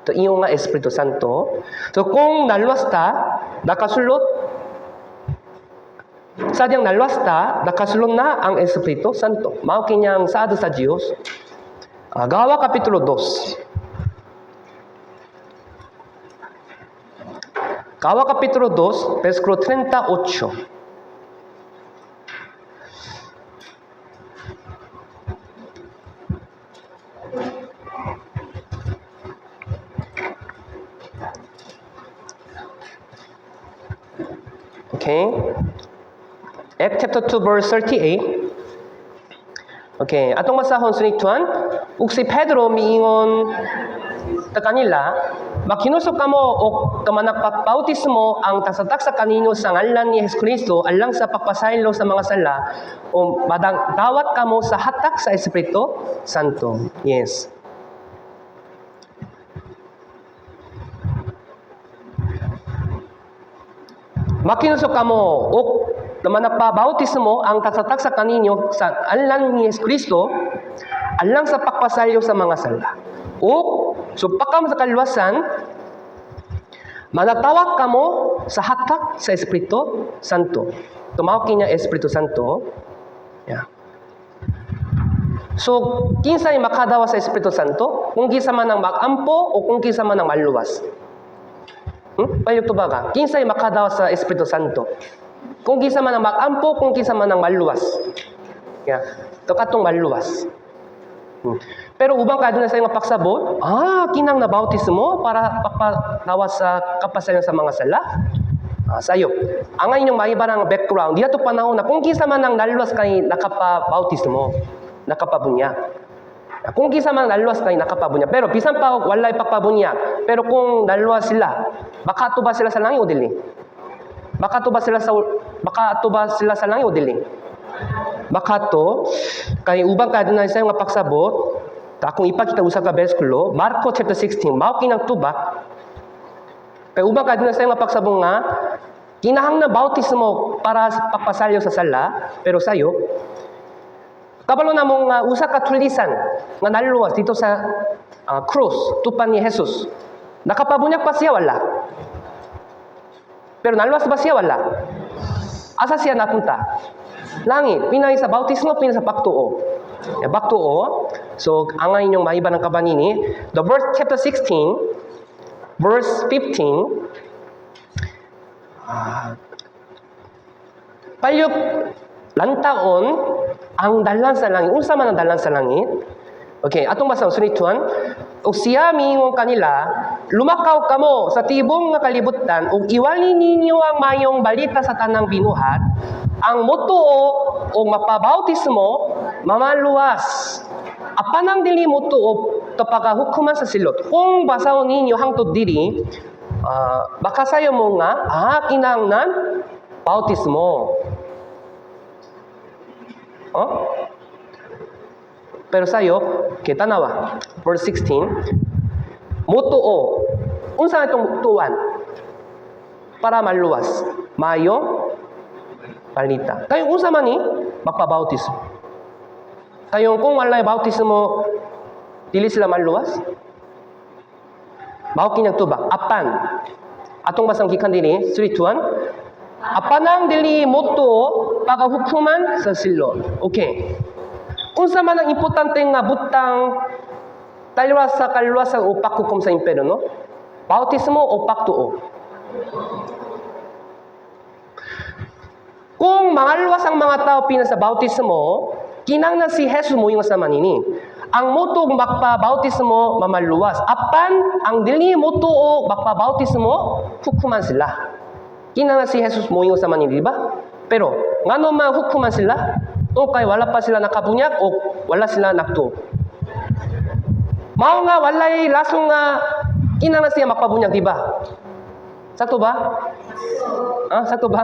To iyo nga Espiritu Santo. So kung naluwas ta, nakasulot sa diyang naluwas ta, nakasulot na ang Espiritu Santo. Mao kinyang saad sa Dios. Gawa Kapitulo 2. Gawa Kapitulo 2, versikulo 38. Okay. Act chapter 2 verse 38. Okay, atong basahon sunituan, ug si Pedro miingon ta kanila, "Makinusok kamo og managpabautismo ang tagsa-tagsa kaninyo sa ngalan ni Jesucristo alang sa pagpasaylo sa mga sala o madawat kamo sa hatak sa Espiritu Santo." Yes. Makinusok kamo og managpabautismo ang tagsa-tagsa kaninyo sa ngalan ni Jesucristo alang sa pagpasaylo sa mga sala. O so pagkamo sa kaluwasan, manatawag kamo sa hatak sa Espiritu Santo. Tumawag niya Espiritu Santo. Yeah. So, kinsay makadawa sa Espiritu Santo? Kung kinsa man ang mag-ampo o kung kinsa man ang maluwas? Payog to ba ka? Kinsay makadawa sa Espiritu Santo? Kung kinsa man ang mag-ampo, kung kinsa man ang maluwas. Yeah. To katong maluwas. Pero ubang kadto na sa nga pagsabot, kinahanglan bautismo para pagpalawas sa kapasalan sa mga sala. Sayo. Ang inyong maibarang background, diha to panahon na kung kinsa man ang naluwas kay nakapa-bautismo, nakapabunyag. Kung kinsa man naluwas kay nakapabunyag. Pero bisan pa og walay pagpabunyag, pero kung naluwas sila, makaadto ba sila sa langit o dili? Makaadto ba sila sa langit o dili? Makaadto kay ubang kadto sa nga pagsabot, akong ipakita usa ka bersikulo, Marco chapter 16, mao kinang tubak. Kay ubang kadto sa nga pagsabot nga kinahanglan bautismo para sa pagpasalyo sa sala, pero sayo kabalo na mong usa ka tulisan nga naluwas dito sa cross tupan ni Jesus. Nakapabunyag pa siya, wala? Pero naluwas ba siya, wala? Asa siya napunta? Langit. Pinay sa bautismo, pinay sa pagtuo. Yeah, pagtuo. So, ang inyong maiba ng kabanini, the verse chapter 16, verse 15, palihug lantaon ang dalan sa langit. Unsa man ang dalan sa langit? Okay, atong basahon sunituan. Ug siya miingon kanila, "Lumakaw kamo sa tibok nga kalibutan ug iwali ninyo ang mayong balita sa tanang binuhat. Ang motuo ug mapabautismo mamaluwas. Apan ang dili motuo pagahukuman sa silot." Kung basahon ninyo hangtod diri, makasayo mo nga, kinahanglan bautismo. Oh? Pero sayo, kita nawa. Verse 16, motuo. Unsa itong tuan? Para maluwas. Mayo balita. Kayo unsa man ni magpabautismo. Kayo kung walay bautismo, dili sila maluwas. Mao kinyang tubak. Apan. Atong basang gikan dinhi, 3, 2, 1. Apan ang dili motuo pagahukuman sa silot. Okay. Unsa man ang importante nga butang talwa sa kaluwasan o paghukom sa impyerno, no? Bautismo o pagtuo? Kung mangaluwas ang mga tao pina sa bautismo, kinahanglan si Jesus mo sa manini. Ang motuo magpa-bautismo mamaluwas. Apan ang dili motuo magpa-bautismo, hukuman sila. Kinahanglan si Jesus mo sa manini, di ba? Pero ngano man hukuman sila? O kay wala pa sila nakabunyag o wala sila nagtuo. Mao nga walay lasong nga kinahanglan siya magpabunyag, di ba? Sakto ba? Ah, sakto ba?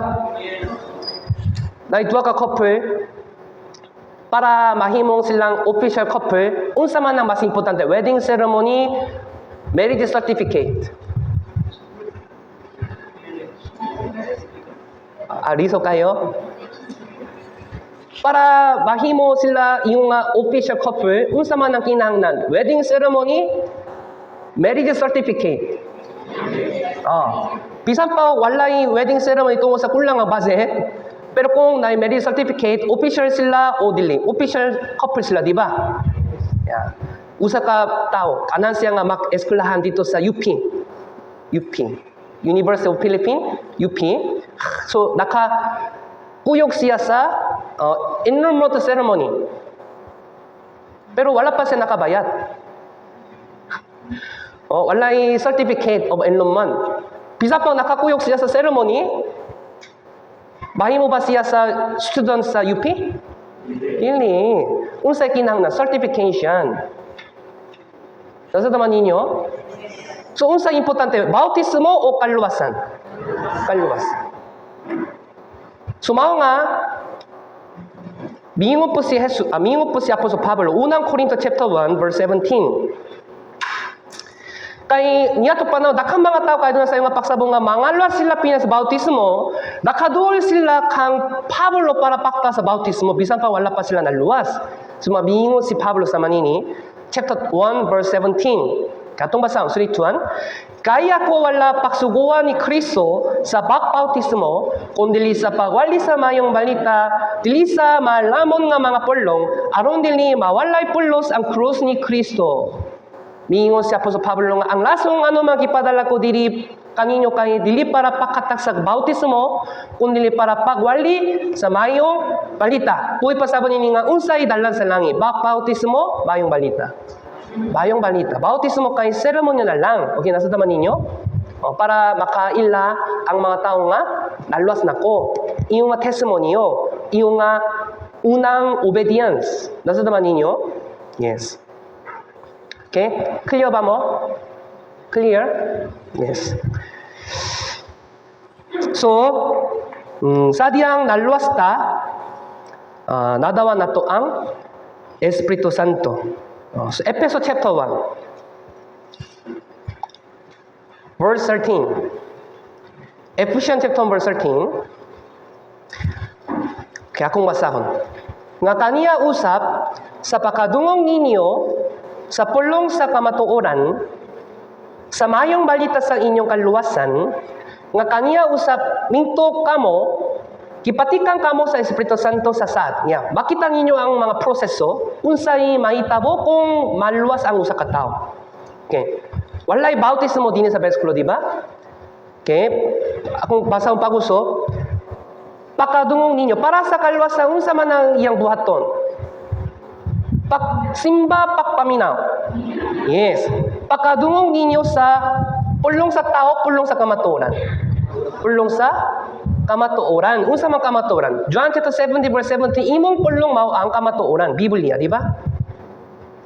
Na duha ka couple para mahimong silang official couple, unsa man ang mas importante, wedding ceremony, marriage certificate? Lisod kayo? Para mahimo sila yung official couple, unsa man ang kinahanglan, wedding ceremony, marriage certificate? Bisan pa walay wedding ceremony tungod sa kulang ang budget, pero kung na marriage certificate, official sila o dili? Official couple sila, di ba? Yeah. Usa ka tao, kanan siya nga mag-eskwelahan dito sa UP. UP. University of Philippines, UP. So, naka kuyog siya sa enrollment ceremony. Pero wala pa siya nakabayad. Oh, walay certificate of enrollment. Bisa pa nakakuyog siya sa ceremony, mahimo ba siya sa student sa UP? Dili. Unsay kinahanglan? Certification. Nasabtan ninyo? So unsa importante, bautismo o kaluwasan? Kaluwasan. So mao nga miingon po si Jesus, miingon po si Apostol Pablo, Unang Korinto chapter 1 verse 17. Kay niya to panahon, daghang mga tao kay sa nga pagsabong nga mangaluwas sila pina sa bautismo, nakaduol sila kang Pablo para pakta sa bautismo bisan pa wala pa sila naluwas. So miingon si Pablo sa manini, chapter 1 verse 17. Katong basa 3, 2, 1. "Kaya ko wala pagsuguan ni Kristo sa pagbautismo, kundi sa pagwali sa mayong balita, dili sa malamon nga mga pulong, aron dili mawalay pulos ang krus ni Kristo." Miingon si Apostol Pablo nga ang lasong ano magipadala ko diri Kaninyo kay dili para paghatag sa bautismo, kundi para pagwali sa mayong balita. Puy pasabon ini nga unsay dalan sa langit. Bak bautismo, mayong balita. Mayong balita. Bautismo kay seremonya na lang. Okay, nasa taman ninyo? O, para makaila ang mga tao nga naluwas nako. Iyong nga testimonyo, iyong nga unang obedience. Nasa taman ninyo? Yes. Okay? Clear ba mo? Clear? Yes. So, sa diyang naluwas ta, nadawa nato ang Espiritu Santo. So, Efeso chapter 1, verse 13. Ephesians chapter 1, verse 13. Kaya akong basahon. Nga kaniya usap sa pakadungog ninyo sa pulong sa kamatuoran, sa mayong balita sa inyong kaluwasan, nga kaniya usap mingto kamo, gipatikan kamo sa Espiritu Santo sa saad. Yeah. Makita ninyo ang mga proseso, unsay mahitabo kung maluwas ang usa ka tawo. Okay. Walay bautismo dinhi sa bersikulo, di ba? Okay. Akong basahon paguso, pakadungog ninyo para sa kaluwasan, unsa man ang iyang buhaton? Pagsimba, pagpaminaw. Yes. Pakadungog ninyo sa pulong sa tao, pulong sa kamatuoran. Pulong sa kamatuoran. Unsa man kamatuoran? John chapter 70 verse 70, imong pulong mao ang kamatuoran. Biblia, di ba?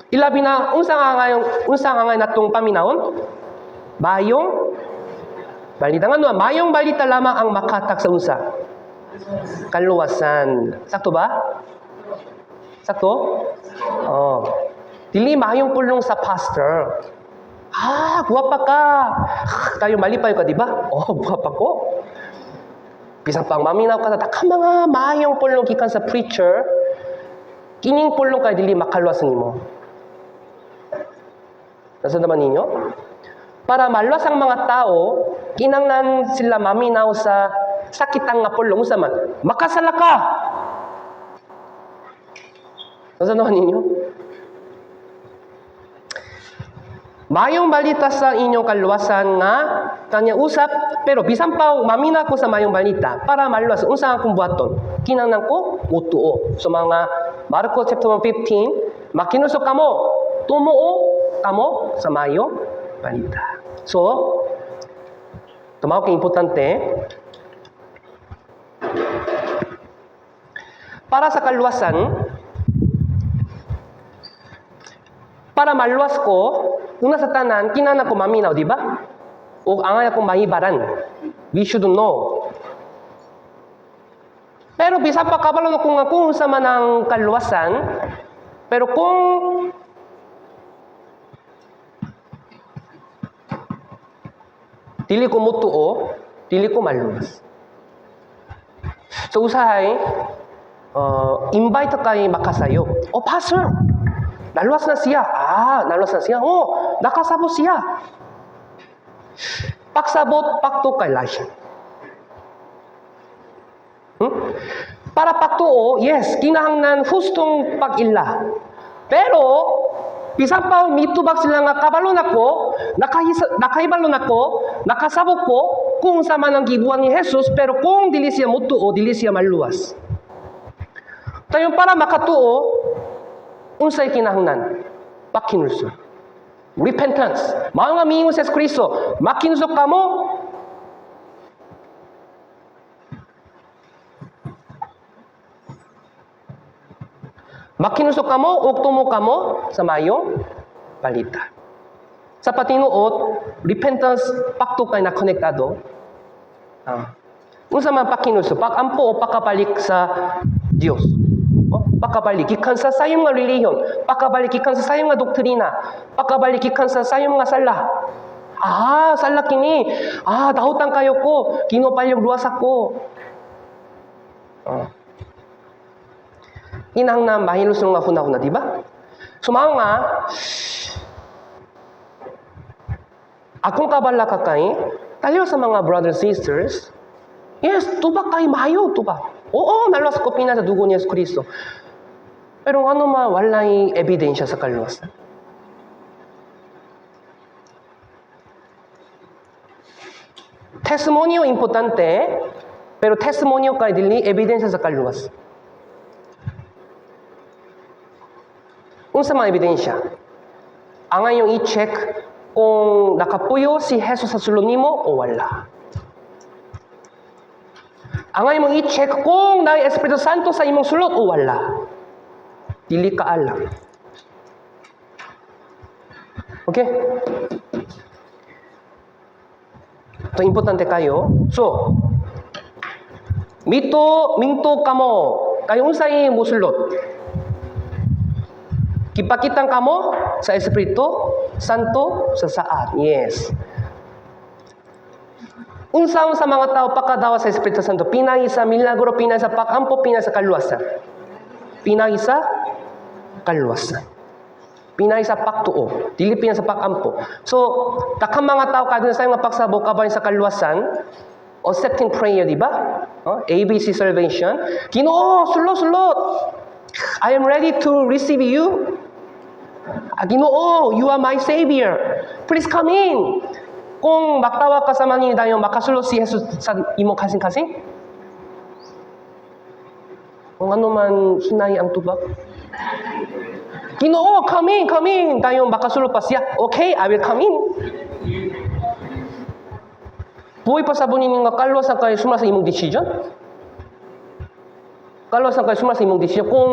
Ilabi na unsa nga ngay natong paminawon? Mayong balita. Ngano, mayong balita lamang ang makahatag sa unsa? Kaluwasan. Sakto ba? Sakto? Oh. Dili mayong pulong sa pastor. Ah, guwapa ka. Ah, tayo malipay ka, di ba? Oh, guwapa ko. Bisan pang maminaw ka sa dakang mga mayong pulong gikan sa preacher, kining pulong kay dili makaluwas nimo. Nasa naman ninyo? Para maluwas ang mga tao, kinanglan sila maminaw sa sakitang nga pulong. Unsa man? Makasala ka! Nasa naman ninyo? Mayong balita sa inyong kaluwasan nga kanya usap, pero bisan pa mamina ko sa mayong balita para maluwas, unsa akong buhaton? Kinahanglan ko mutuo. So mga Marcos chapter 15, makinusok kamo, tumuo kamo sa mayong balita. So, tumawag kay importante para sa kaluwasan, para maluwas ko, una sa tanan, kinahanglan ko maminaw, di ba? O angay akong mahibaran. We should know. Pero bisan pa kabalo na kung ako sa man ang kaluwasan, pero kung dili ko mutuo, dili ko maluwas. So usahay, invite kay makasayop. Oh, pastor, naluwas na siya. Ah, naluwas na siya. Oh, nakasabot siya. Pagsabot, pagtuo kay lahi. Para pagtuo, yes, kinahanglan hustong pag-ila. Pero, bisan pa mitubag sila nga kabalo nako, nakahibalo nako, nakasabot ko, kung sa man ang gibuhat ni Jesus, pero kung dili siya mutuo, dili siya maluwas. Tayo para makatuo, unsay kinahanglan? Pakinulsol. Repentance. Mao nga miingon si Kristo, makinusok kamo, makinusok kamo ug tumo kamo sa mayong balita. Sa patinuot, repentance pagtuo kay na konektado. Unsa man pakinusok, pag-ampo o pagkabalik sa Dios. Oh, pagkabalik gikan sa sayong nga relihiyon, pagkabalik gikan sa sayong nga doktrina, pagkabalik gikan sa sayong nga sala. Ah, sala kini. Ah, dahutan kayo ko, Ginoo palyog luwas ako. Oh. Inang na mahilos nga huna-huna, di ba? So mao nga akong kabala ka kay taliw sa mga brothers sisters. Yes, tubag kay mayo, tubag. Oo, naluwas ko pina sa dugo ni Yesu Kristo. Pero ano ma, walay ebidensya sa kaluwasan. Testimonyo importante, pero testimonyo kay dili ebidensya sa kaluwas. Unsa man ebidensya? Ang iyong i-check kung nakapuyo si Jesus sa sulod nimo o wala. Ang imong i-check kung naay Espiritu Santo sa imong sulod o wala. Dili ka alam. Okay? Ito importante kayo. So, mito, minto kamo. Kayo unsay musulot? Gipakitan kamo sa Espiritu Santo sa saad. Yes. Unsa sa mga tao pakadawa sa Espiritu Santo? Pinagi sa milagro, pinagi sa pakampo, pinagi sa kaluwasan. Pinagi sa kaluwasan. Pinagi sa pagtuo, dili pinagi sa pakampo. So, daghang mga tao kadto sa nga pagsabok kabay sa kaluwasan, accepting prayer, di ba? Oh, ABC salvation. Ginoo, sulot, sulot. I am ready to receive you. Ah, Ginoo, you are my savior. Please come in. Kung magtawag ka sa manini dayon makasulot si Jesus sa imong kasing-kasing? Kung ano man hinay ang tubag. Ginoo, come in, come in. Dayon makasulot pa siya. Okay, I will come in. Buhi pa sa ninyo nga kaluwasan kay suma sa imong decision? Kaluwasan kay suma sa imong decision. Kung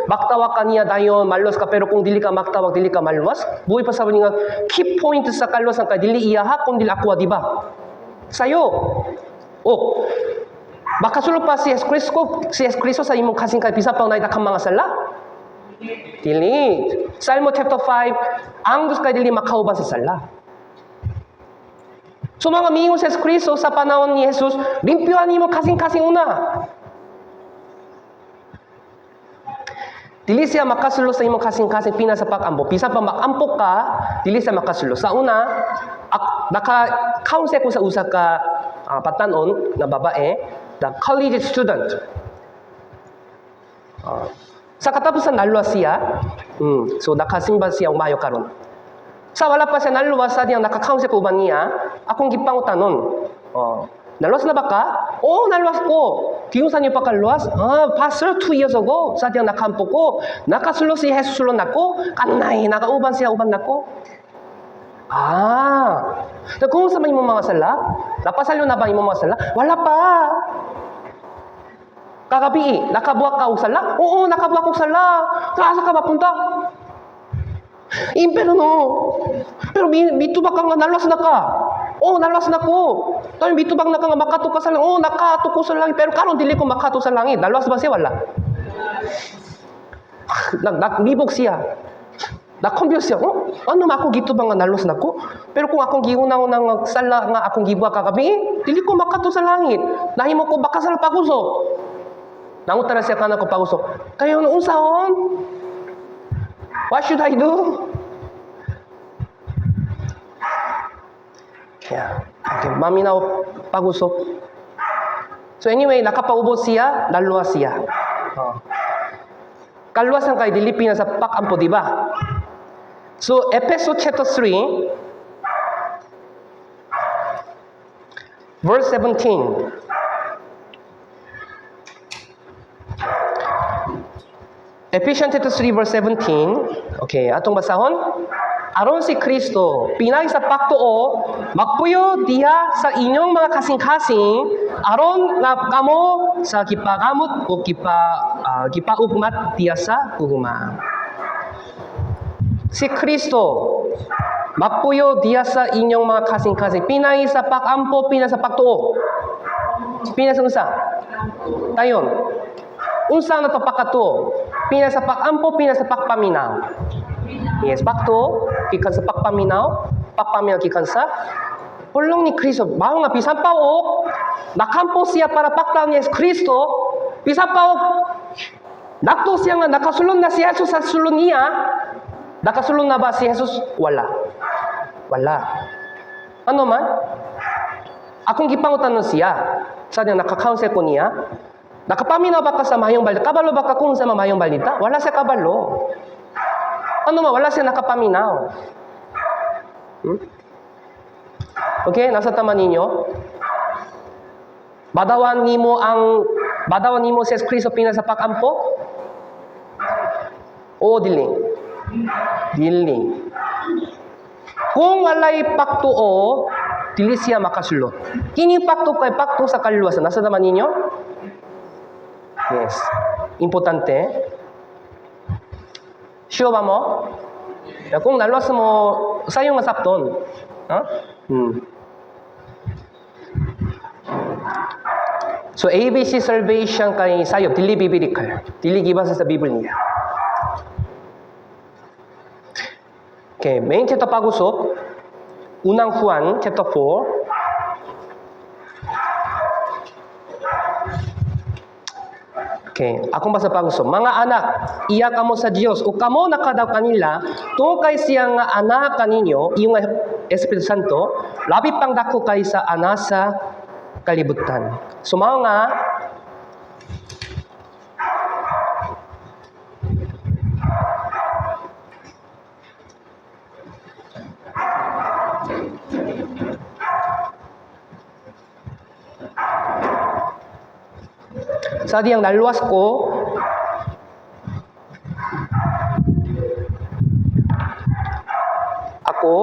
magtawag ka niya dayon maluwas ka, pero kung dili ka magtawag, dili ka maluwas. Buhi pa sa nga key point sa kaluwasan kay dili iya ha kung dili ako, di ba? Sayo. O makasulot pa si Jesus Cristo, si Jesus Cristo sa imong kasing kay bisan pang naay daghang mga sala? Dili. Salmo chapter 5, ang Diyos kay dili makauban sa sala. So mga mingon si Jesus Cristo sa panahon ni Jesus, limpyohan nimo kasing-kasing una. Dili siya makasulot sa imong kasing-kasing pina sa pag-ampo. Bisan pa maampo ka, dili siya makasulot. Sa una, naka-counsel ko sa usa ka batanon na babae, the college student. Sa katapusan naluwas siya. So nakasimba siya og maayo karon. Sa wala pa siya naluwas sa diyang naka-counsel ko uban niya, akong gipangutanon. Oh, naluwas na ba ka? Oo, naluwas ko. Giunsa niyo pa kaluwas? Ah, pastor, 2 years ago. Sa diyang nakampo ko. Nakasulot si Jesus sulod nako. Kanay, nakauban siya uban nako. Ah, kung sa may imong mga sala, napasalyo na ba imong mga sala? Wala pa. Kagabi, nakabuak ka og sala? Oo, nakabuak og sala. Asa ka mapunta? Impyerno. Pero mitubag ka nga naluwas na ka. Oo, naluwas na ko. Pero mitubag na ka nga makato ka sa langit. Oo, nakato ko sa langit. Pero karon dili ko makato sa langit. Naluwas ba siya? Wala. Naglibog siya. Na-confuse siya. Oh, ano man ako gitubag nga naluwas na ko? Pero kung akong giuna-una nga sala nga akong gibuhat kagabi, eh, dili ko makato sa langit. Nahimo ko baka sa pagusok. Nangutana siya kanako pagusok. Kayo unsaon? What should I do? Yeah. Okay, maminaw pagusok. So anyway, nakapaubos siya, naluwas siya. Oh. Kaluwasan kay dili pina sa pakampo, di ba? So Efeso chapter 3 verse 17. Ephesians chapter 3 verse 17. Okay, atong basahon. Aron si Kristo, pinagi sa pagtuo, magpuyo diha sa inyong mga kasing-kasing, aron nga kamo sa gipagamot o gipaugmat diha sa gugma. Si Kristo, magpuyo diha sa inyong mga kasing-kasing, pinagi sa pag-ampo, pinagi sa pagtuo. Pinagi sa unsa? Tayon. Unsa na to pagkatuo? Pinagi sa pag-ampo, pinagi sa pagpaminaw. Yes, pagtuo, gikan sa pagpaminaw, pagpaminaw gikan sa pulong ni Kristo. Mao nga bisan pa og nakampo siya para pagtaon ni Yesu Kristo, bisan pa og nagtuo siya nga nakasulod na si Jesus sa sulod niya, nakasulod na ba si Jesus? Wala. Wala. Ano man? Akong gipangutanon siya. Sa niya naka-counsel ko niya. Nakapaminaw ba ka sa mayong balita? Kabalo ba ka kung sa mayong balita? Wala siya kabalo. Ano man? Wala siya nakapaminaw. Okay? Nasa tama ninyo? Madawan nimo si Kristo pinaagi sa pag-ampo? O dili? Dili. Kung walay pagtuo, dili siya makasulod. Kini pagtuo kay pagtuo sa kaluwasan. Nasadama ninyo? Yes. Importante. Sure ba mo? Kung naluwas mo, sayo nga sabton. Huh? So ABC salvation kay sayop, dili biblical. Dili gibasa sa Biblia. Okay, main chapter pag-usop, Unang Juan chapter 4. Okay, akong basa pag-usop. Mga anak, iya kamo sa Dios ug kamo nakadaog kanila tungod kay siya nga anaa kaninyo, iyo nga Espiritu Santo, labi pang dako kaysa anaa sa kalibutan. So mao nga sa diyang naluwas ko, ako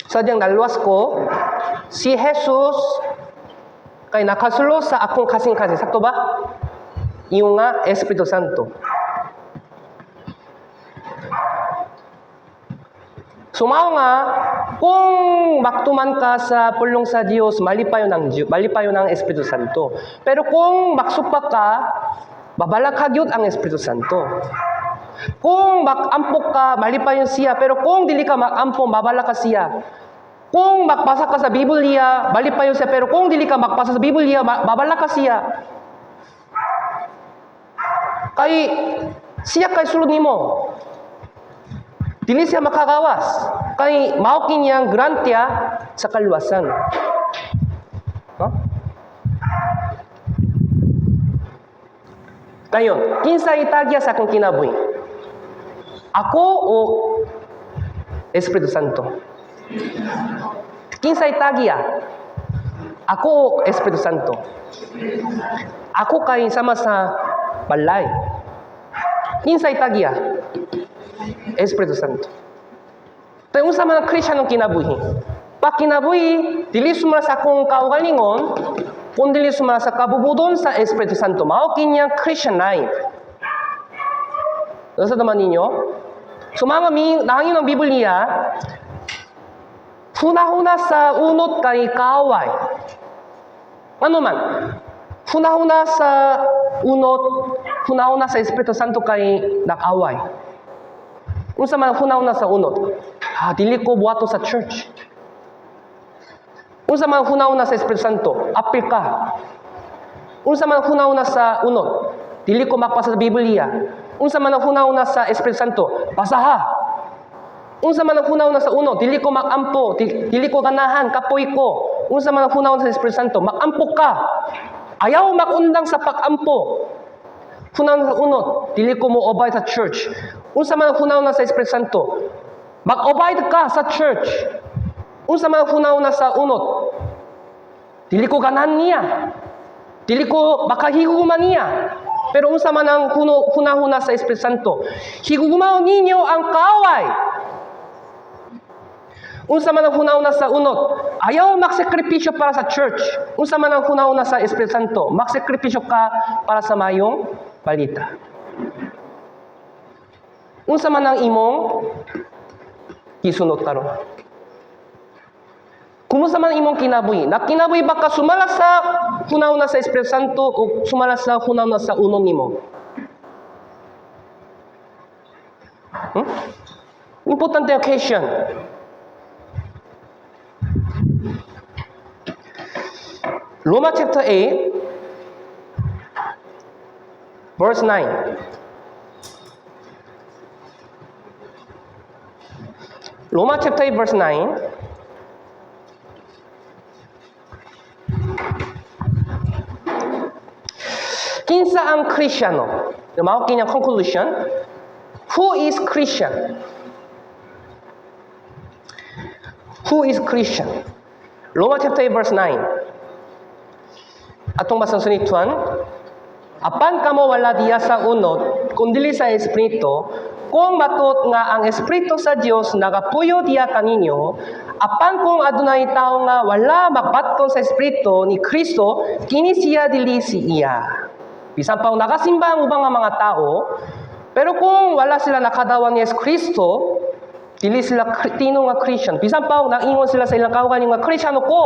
sa diyang naluwas ko si Jesus kay nakasulod sa akong kasing-kasing. Sakto ba? Iyo nga Espiritu Santo. So mao nga kung magtuman ka sa pulong sa Dios, malipayon ang Espiritu Santo. Pero kung magsupak ka, mabalaka gyud ang Espiritu Santo. Kung mag-ampo ka, malipayon siya. Pero kung dili ka mag-ampo, mabalaka siya. Kung magbasa ka sa Biblia, malipayon siya. Pero kung dili ka magbasa sa Biblia, mabalaka siya. Kay siya kay sulod nimo. Dili siya makagawas. Kay mao kiniyang grantya sa kaluwasan. Huh? Kayon, kinsa itagya sa akong kinabuhi? Ako o Espiritu Santo? Kinsa itagya? Ako o Espiritu Santo? Ako kay sama sa balay. Kinsa itagya? Espiritu Santo. Tayo unsa man ang Kristiyanong kinabuhi? Pag kinabuhi, dili sumala sa akong kaugalingon, kung dili sumala sa kabubudon sa Espiritu Santo. Mao kinyang Christian life. Nasa naman ninyo? So mga nangin ng Biblia, hunahuna sa unot kay kaaway. Ano man? Hunahuna sa unot, hunahuna sa Espiritu Santo kay nakaway. Unsa man hunahuna sa unot? Ah, dili ko buhato sa church. Unsa man hunahuna sa Espiritu Santo? Apil ka. Unsa man hunahuna sa unot? Dili ko makbasa sa Biblia. Unsa man ang hunahuna sa Espiritu Santo? Basaha. Unsa man ang hunahuna sa unot? Dili ko makampo, dili ko ganahan, kapoy ko. Unsa man ang hunahuna sa Espiritu Santo? Makampo ka. Ayaw makundang sa pagampo. Hunahuna sa unot, dili ko mo obey sa church. Unsa man ang hunahuna sa Espiritu Santo? Mag-obey ka sa church. Unsa man ang hunahuna sa unot? Dili ko ganahan niya. Dili ko makahigugma niya. Pero unsa man ang hunahuna sa Espiritu Santo? Higugmaon ninyo ang kaaway. Unsa man ang hunahuna sa unot? Ayaw magsakripisyo para sa church. Unsa man ang hunahuna sa Espiritu Santo? Magsakripisyo ka para sa mayong balita. Unsa man ang imong gisunod karon? Kumusta man ang imong kinabuhi? Nakinabuhi ba ka sumala sa hunahuna sa Espiritu Santo o sumala sa hunahuna sa unot nimo? Importante ang question. Roma chapter 8, verse 9. Roma chapter 8, verse 9. Kinsa ang Kristiyano? Mao kinyang conclusion. Who is Christian? Who is Christian? Roma chapter 8 verse 9. Atong basang sunituan, apan kamo wala diya sa unod, kundili sa Espiritu, kung matuod nga ang Espiritu sa Dios nagapuyo diya kaninyo. Apan kung adunay tawo nga wala magbaton sa Espiritu ni Kristo, kini siya dili si iya. Bisan pa nagasimba ang ubang nga mga tao, pero kung wala sila nakadawat ni Yesu Kristo, dili sila tinuod nga Christian. Bisan pa naingon sila sa ilang kaugalingon nga Kristiyano ko.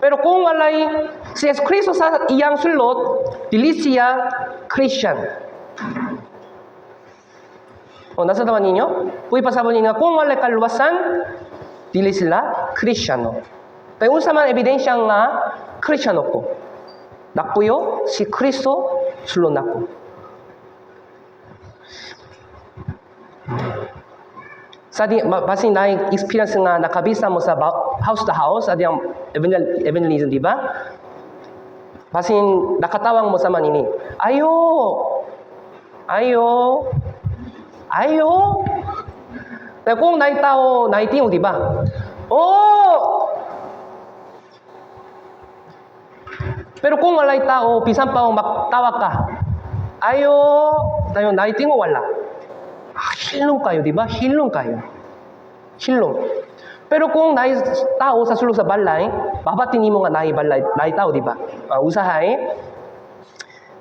Pero kung walay si Yesu Kristo sa iyang sulod, dili siya Christian. O, nasabtan ninyo? Uy, pasabot ninyo, kung walay kaluwasan, dili sila Kristiyano. Kaya unsa man ebidensya nga Kristiyano ko? Nagpuyo si Kristo sulod nako. Sa di basin na experience nga nakabisa mo sa house to house adiyang evangelism, di ba? Basin nakatawang mo sa manini. Ayo. Ayo. Ayo. Pero kung naay tao, naay tingog, di ba? Oh! Pero kung walay tao, bisan pa magtawag ka. Ayo, tayo naay tingog wala. Ah, hilom kayo, di ba? Hilom kayo. Hilom. Pero kung naay tao sa sulod sa balay, mabati nimo nga naay balay, naay tao, di ba? Usahay,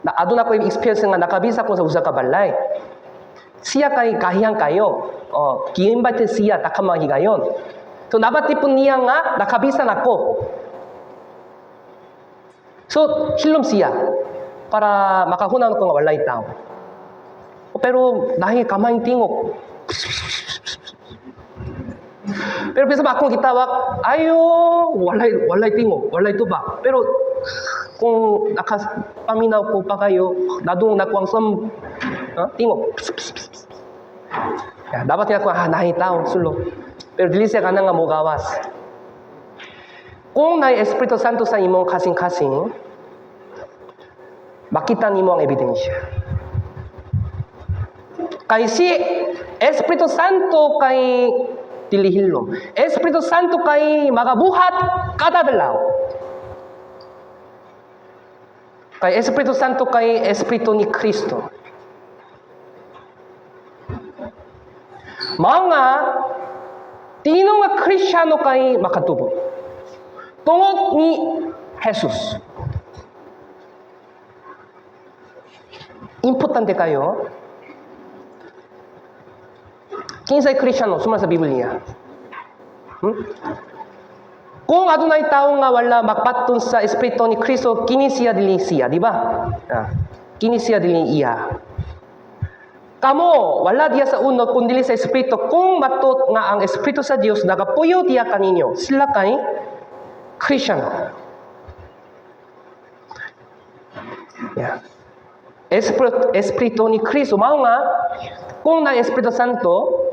na aduna ko yung experience nga nakabisa ko sa usa ka balay. Siya kay kahiyang kayo. Oh, gi-invite siya takama higayon. So nabati po niya nga nakabisa nako. So hilom siya para makahunan ko nga walay tao. Pero nahi kamay tingog. Pero bisan pa akong gitawag, ayo, walay tingog, walay tubag. Pero kung nakapaminaw ko pa kayo, nadungog nako ang some tingog. Ya, dapat ako, nahi tao, sulod. Pero dili siya kanang nga mogawas. Kung naay Espiritu Santo sa imong kasing-kasing, makita nimo ang ebidensya. Kay si Espiritu Santo kay dili hilom. Espiritu Santo kay magabuhat kada adlaw. Kay Espiritu Santo kay Espiritu ni Kristo. Mao nga tinuod nga Kristiyano kay makatubo. Tungod ni Jesus. Importante kayo. Kinsay Kristiyano suma sa Biblia? Kung adunay tawo nga wala magbaton sa Espiritu ni Kristo, kini siya dili siya, di ba? Kini siya dili iya. Kamo wala diya sa unod kun dili sa Espiritu, kung matuod nga ang Espiritu sa Dios nagapuyo diya kaninyo, sila kay Kristiyano. Yeah. Espiritu ni Kristo mao nga kung na Espiritu Santo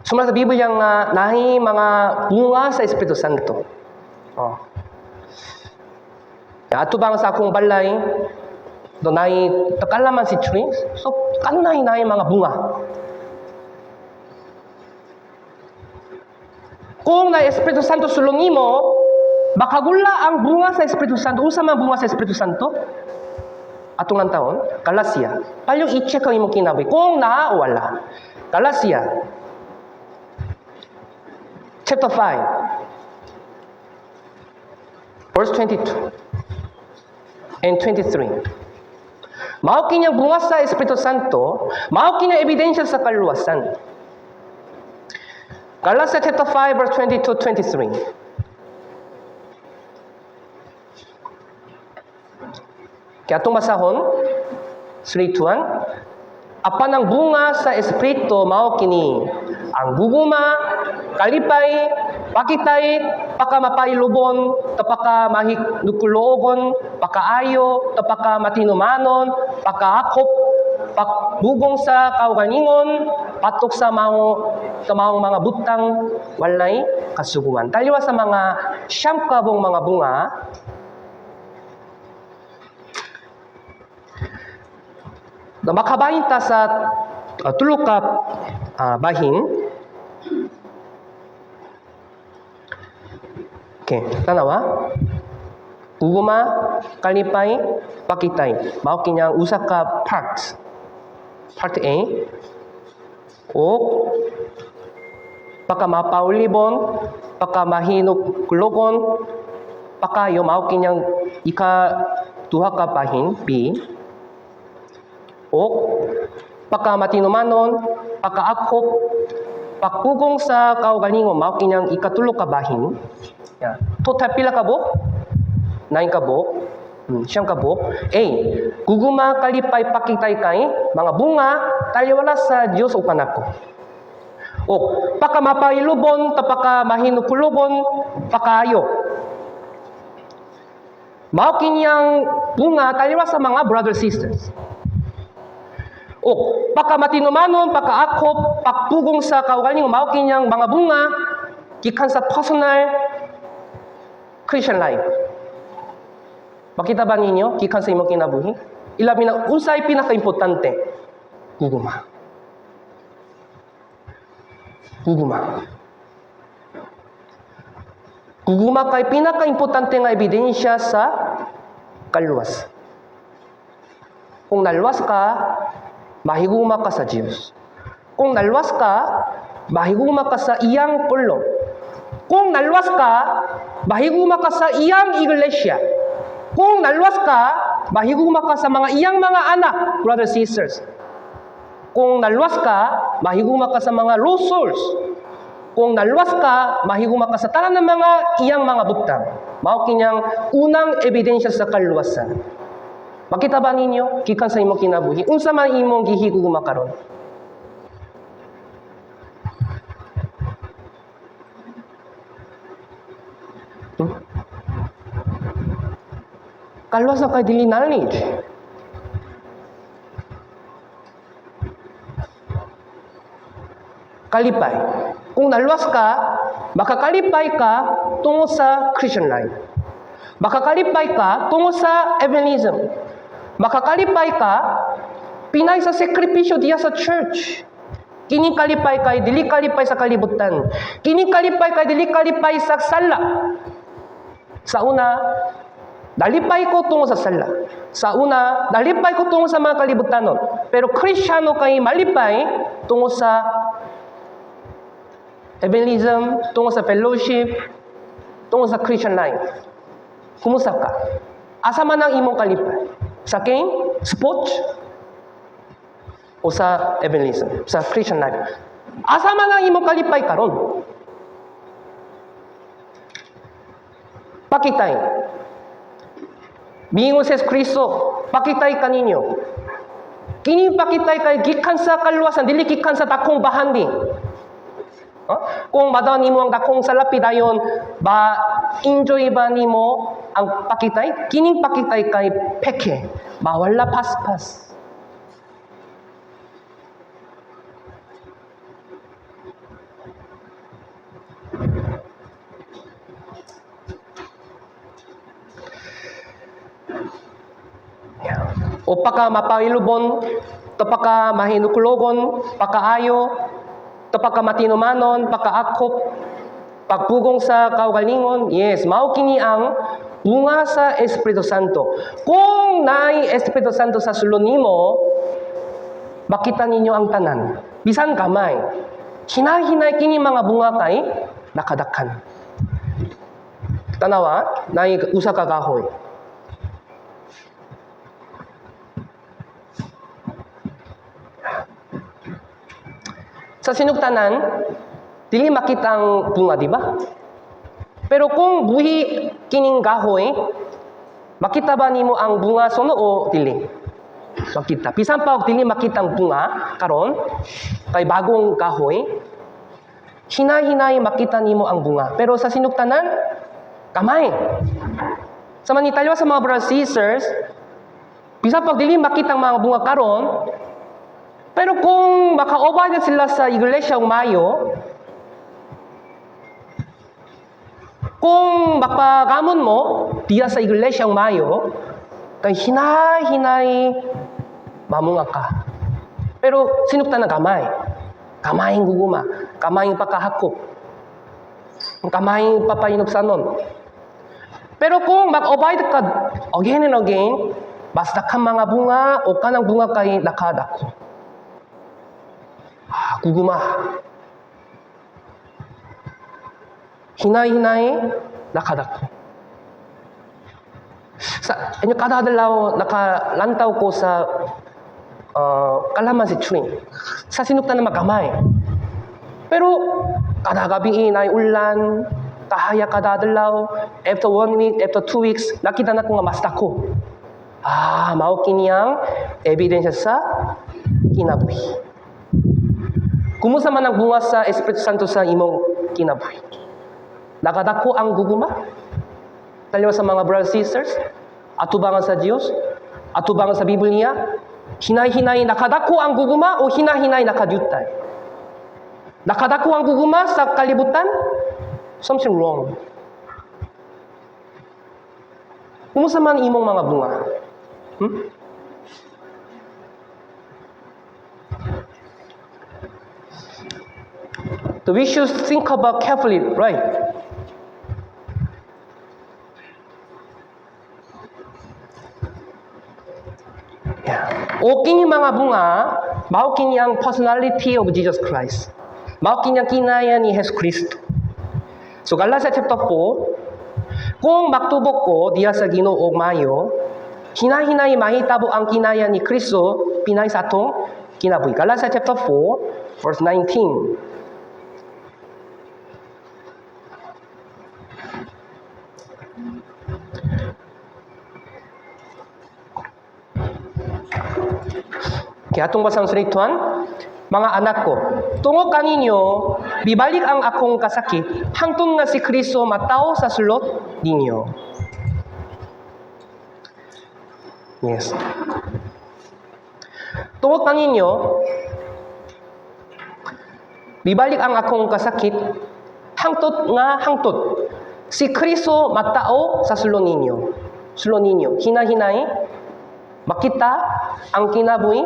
suma sa Biblia nga nahi mga bunga sa Espiritu Santo. Oh. Atubang sa akong balay, do nahi kalamansi tree, so kanunay nahi mga bunga. Kung na Espiritu Santo sulod nimo, makagula ang bunga sa Espiritu Santo. Unsa man bunga sa Espiritu Santo? Atong taon, Galacia. Palihog i-check ang imong kinabuhi. Kung naa o wala. Galacia chapter 5 verse 22 and 23. Mao kini ang bunga sa Espiritu Santo, mao kini ang ebidensya sa kaluwasan. Galatia chapter 5 verse 22 23. Kaya itong basahon, 3, 2, 1. Apan ang bunga sa Espiritu mao kini ang gugma, kalipay, pakitay, pakamapahilubon, tapaka mahinukloogon, pakaayo, tapaka matinumanon, pakaakop, pagbugong sa kaugalingon, patok sa maong mga butang, walay kasuguan. Taliwa sa mga 9 ka buong mga bunga, na makabahin ta sa tulo ka bahin. Okay, tanawa. Gugma, kalipay, pakitay. Mao kini ang usa ka part. Part A. O paka mapaulibon, paka mahinuklogon, pakaayo, mao kini ang ika duha ka bahin, B. O paka matinumanon, pakaakop, pagpugong sa kaugalingon, mao kini ang ikatulo ka bahin. Yeah. Total pila ka buok? 9 ka buok. 9 ka buok. A. Gugma, kalipay, pakitay kay mga bunga taliwala sa Dios ug kanako. O paka mapailubon, ta paka mahinukulogon, pakaayo. Mao kini ang bunga taliwala sa mga brothers, sisters. O paka matinumanon, pakaakop, pagpugong sa kaugalingon, mao kini ang mga bunga gikan sa personal Christian life. Makita ba ninyo gikan sa imong kinabuhi? Ilabi na unsay pinakaimportante? Gugma. Gugma. Gugma kay pinakaimportante nga ebidensya sa kaluwas. Kung naluwas ka, mahigugma ka sa Diyos. Kung naluwas ka, mahigugma ka sa iyang pulong. Kung naluwas ka, mahigugma ka sa iyang iglesia. Kung naluwas ka, mahigugma ka sa mga iyang mga anak, brothers, sisters. Kung naluwas ka, mahigugma ka sa mga lost souls. Kung naluwas ka, mahigugma ka sa tanan ng mga iyang mga butang. Mao kini ang unang ebidensya sa kaluwasan. Makita ba ninyo gikan sa imong kinabuhi, unsa man imong gihigugma karon? Kaluwasan kay dili knowledge. Kalipay. Kung naluwas ka, makakalipay ka tungo sa Christian life. Makakalipay ka tungo sa evangelism. Makakalipay ka pinay sa sakripisyo diya sa church. Kining kalipay kay dili kalipay sa kalibutan. Kining kalipay kay dili kalipay sa sala. Sa una, nalipay ko tungo sa sala. Sa una, nalipay ko tungo sa mga kalibutanon. Pero Kristiyano kay malipay tungo sa evangelism, tungo sa fellowship, tungo sa Christian life. Kumusta ka? Asa man ang imong kalipay? Sa game? Sports? O sa evangelism? Sa Christian life? Asa man ang imong kalipay karon? Pakitay. Miingon si Kristo, pakitay kaninyo. Kini pakitay kay gikan sa kaluwasan, dili gikan sa dakong bahandi. Huh? Kung madaw nimo ang dakong salapi dayon, ba enjoy ba nimo ang pakitay? Kining pakitay kay peke, mawala paspas. O paka mapailubon, to paka mahinuklogon, pakaayo, to paka matinumanon, pakaakop, pagpugong sa kaugalingon. Yes, mao kini ang bunga sa Espiritu Santo. Kung naay Espiritu Santo sa sulod nimo, makita ninyo ang tanan. Bisan gamay. Hinay-hinay kini mga bunga kay nakadakhan. Tanawa, naay usa ka kahoy. Sa sinugtanan, dili makita ang bunga, di ba? Pero kung buhi kining kahoy, makita ba nimo ang bunga suno o dili? Makita. Bisan pa og dili makita ang bunga karon kay bagong kahoy, hinay-hinay makita nimo ang bunga. Pero sa sinugtanan, kamay. Sa manitalyo sa mga brothers, sisters, bisan pa og dili makita ang mga bunga karon, pero kung makaobay na sila sa iglesia mayo, kung mapagamon mo diya sa iglesia mayo, kay hinay-hinay mamunga ka. Pero sinugtan ng kamay. Kamayng gugma, kamayng pakahakop, kamayng papayinugsanon. Pero kung mag-abide ka again and again, mas daghang mga bunga o kanang bunga kay nakadako. Ah, guguma. Hinay-hinay nakadako. Sa inyo kada adlaw nakalantaw ko sa kalamansi tree. Sa sinugtan na magamay. Pero kada gabi naay ulan, kahaya kada adlaw, after one week, after 2 weeks, nakita na ko nga mas dako. Ah, mao kini ang ebidensya sa kinabuhi. Kumusta man ang bunga sa Espiritu Santo sa imong kinabuhi? Nakadako ang guguma? Taliwa sa mga brothers and sisters, atubangan sa Dios, atubangan sa Biblia, hinay-hinay nakadako ang guguma o hinay-hinay nakadiutay? Nakadako ang guguma sa kalibutan? Something wrong. Kumusta man imong mga bunga? Hmm? So we should think about carefully, right? Yeah. O kini mga bunga, mao kini ang personality of Jesus Christ. Mao kini ang kinaya ni Jesus Kristo. So Galatia chapter 4, kung magtubok ko diya sa Ginoo og maayo, hinahinay mahitabo ang kinaya ni Kristo pinay sa atong kinabuhi. Galatia chapter 4, verse 19. Kaya atong basang sunituan, mga anak ko, tungod kaninyo, bibalik ang akong kasakit, hangtod nga si Kristo matawo sa sulod ninyo. Yes. Tungod kaninyo, bibalik ang akong kasakit, hangtod nga hangtod. Si Kristo matao sa sulod ninyo. Sulod ninyo. Hinahinay, makita ang kinabuhi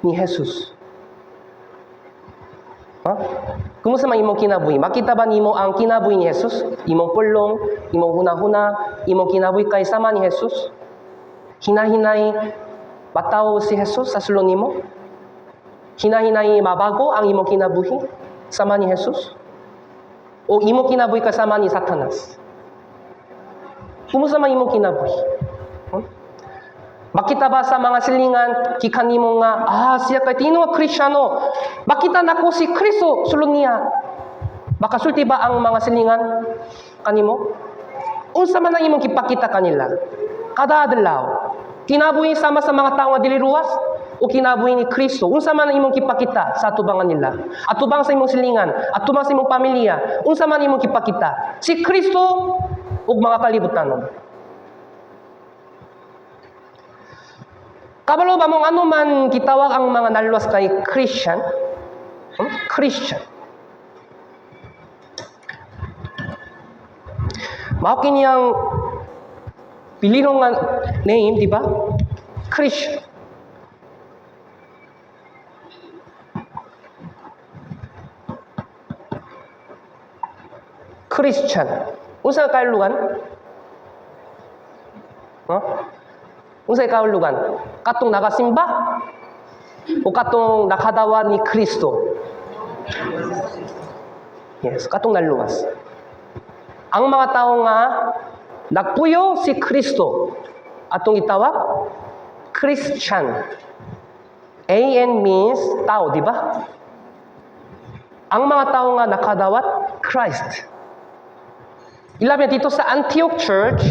ni Jesus. Ha? Kumusta man imong kinabuhi? Makita ba nimo ang kinabuhi ni Jesus? Imong pulong, imong hunahuna, imong kinabuhi kay sama ni Jesus? Hinahinay matawo si Jesus sa sulod nimo? Hinahinay mabago ang imong kinabuhi sama ni Jesus? O imong kinabuhi kasama ni Satanas? Kumusta man imong kinabuhi? Hmm? Makita ba sa mga silingan gikan nimo nga, ah, siya kay tinuod Kristiyano, makita nako si Kristo sulod niya? Makasulti ba ang mga silingan kanimo? Unsa man ang imong gipakita kanila kada adlaw? Kinabuhi sama sa mga tao nga dili luwas o kinabuhi ni Kristo? Unsa man ang imong gipakita sa atubangan nila, atubang sa imong silingan, atubang sa imong pamilya? Unsa man imong gipakita, si Kristo ug mga kalibutanon? Kabalo ba mong ano man gitawag ang mga naluwas kay Christian? Hmm? Christian. Mao kini ang bilinong nga name, di ba? Christian. Christian. Unsa kahulugan? Oh? Unsay kahulugan? Katong nagasimba o katong nakadawat ni Kristo? Yes, katong naluwas. Ang mga tao nga nagpuyo si Kristo atong itawag Christian. AN means tao, di ba? Ang mga tao nga nakadawat Christ. Ilabi dito sa Antioch Church,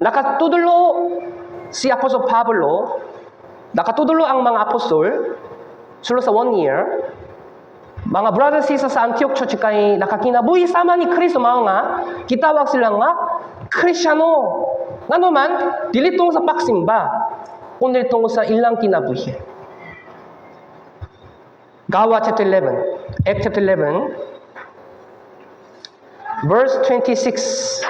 nakatudlo si Apostle Pablo, nakatudlo ang mga apostol, sulod sa one year, mga brothers and sisters sa Antioch Church kay nakakinabuhi sama ni Kristo, mao nga gitawag sila nga Kristiyano. Ngano man, dili tungod sa pagsimba, kundi tungod sa ilang kinabuhi. Gawa chapter 11, Act chapter 11, verse 26.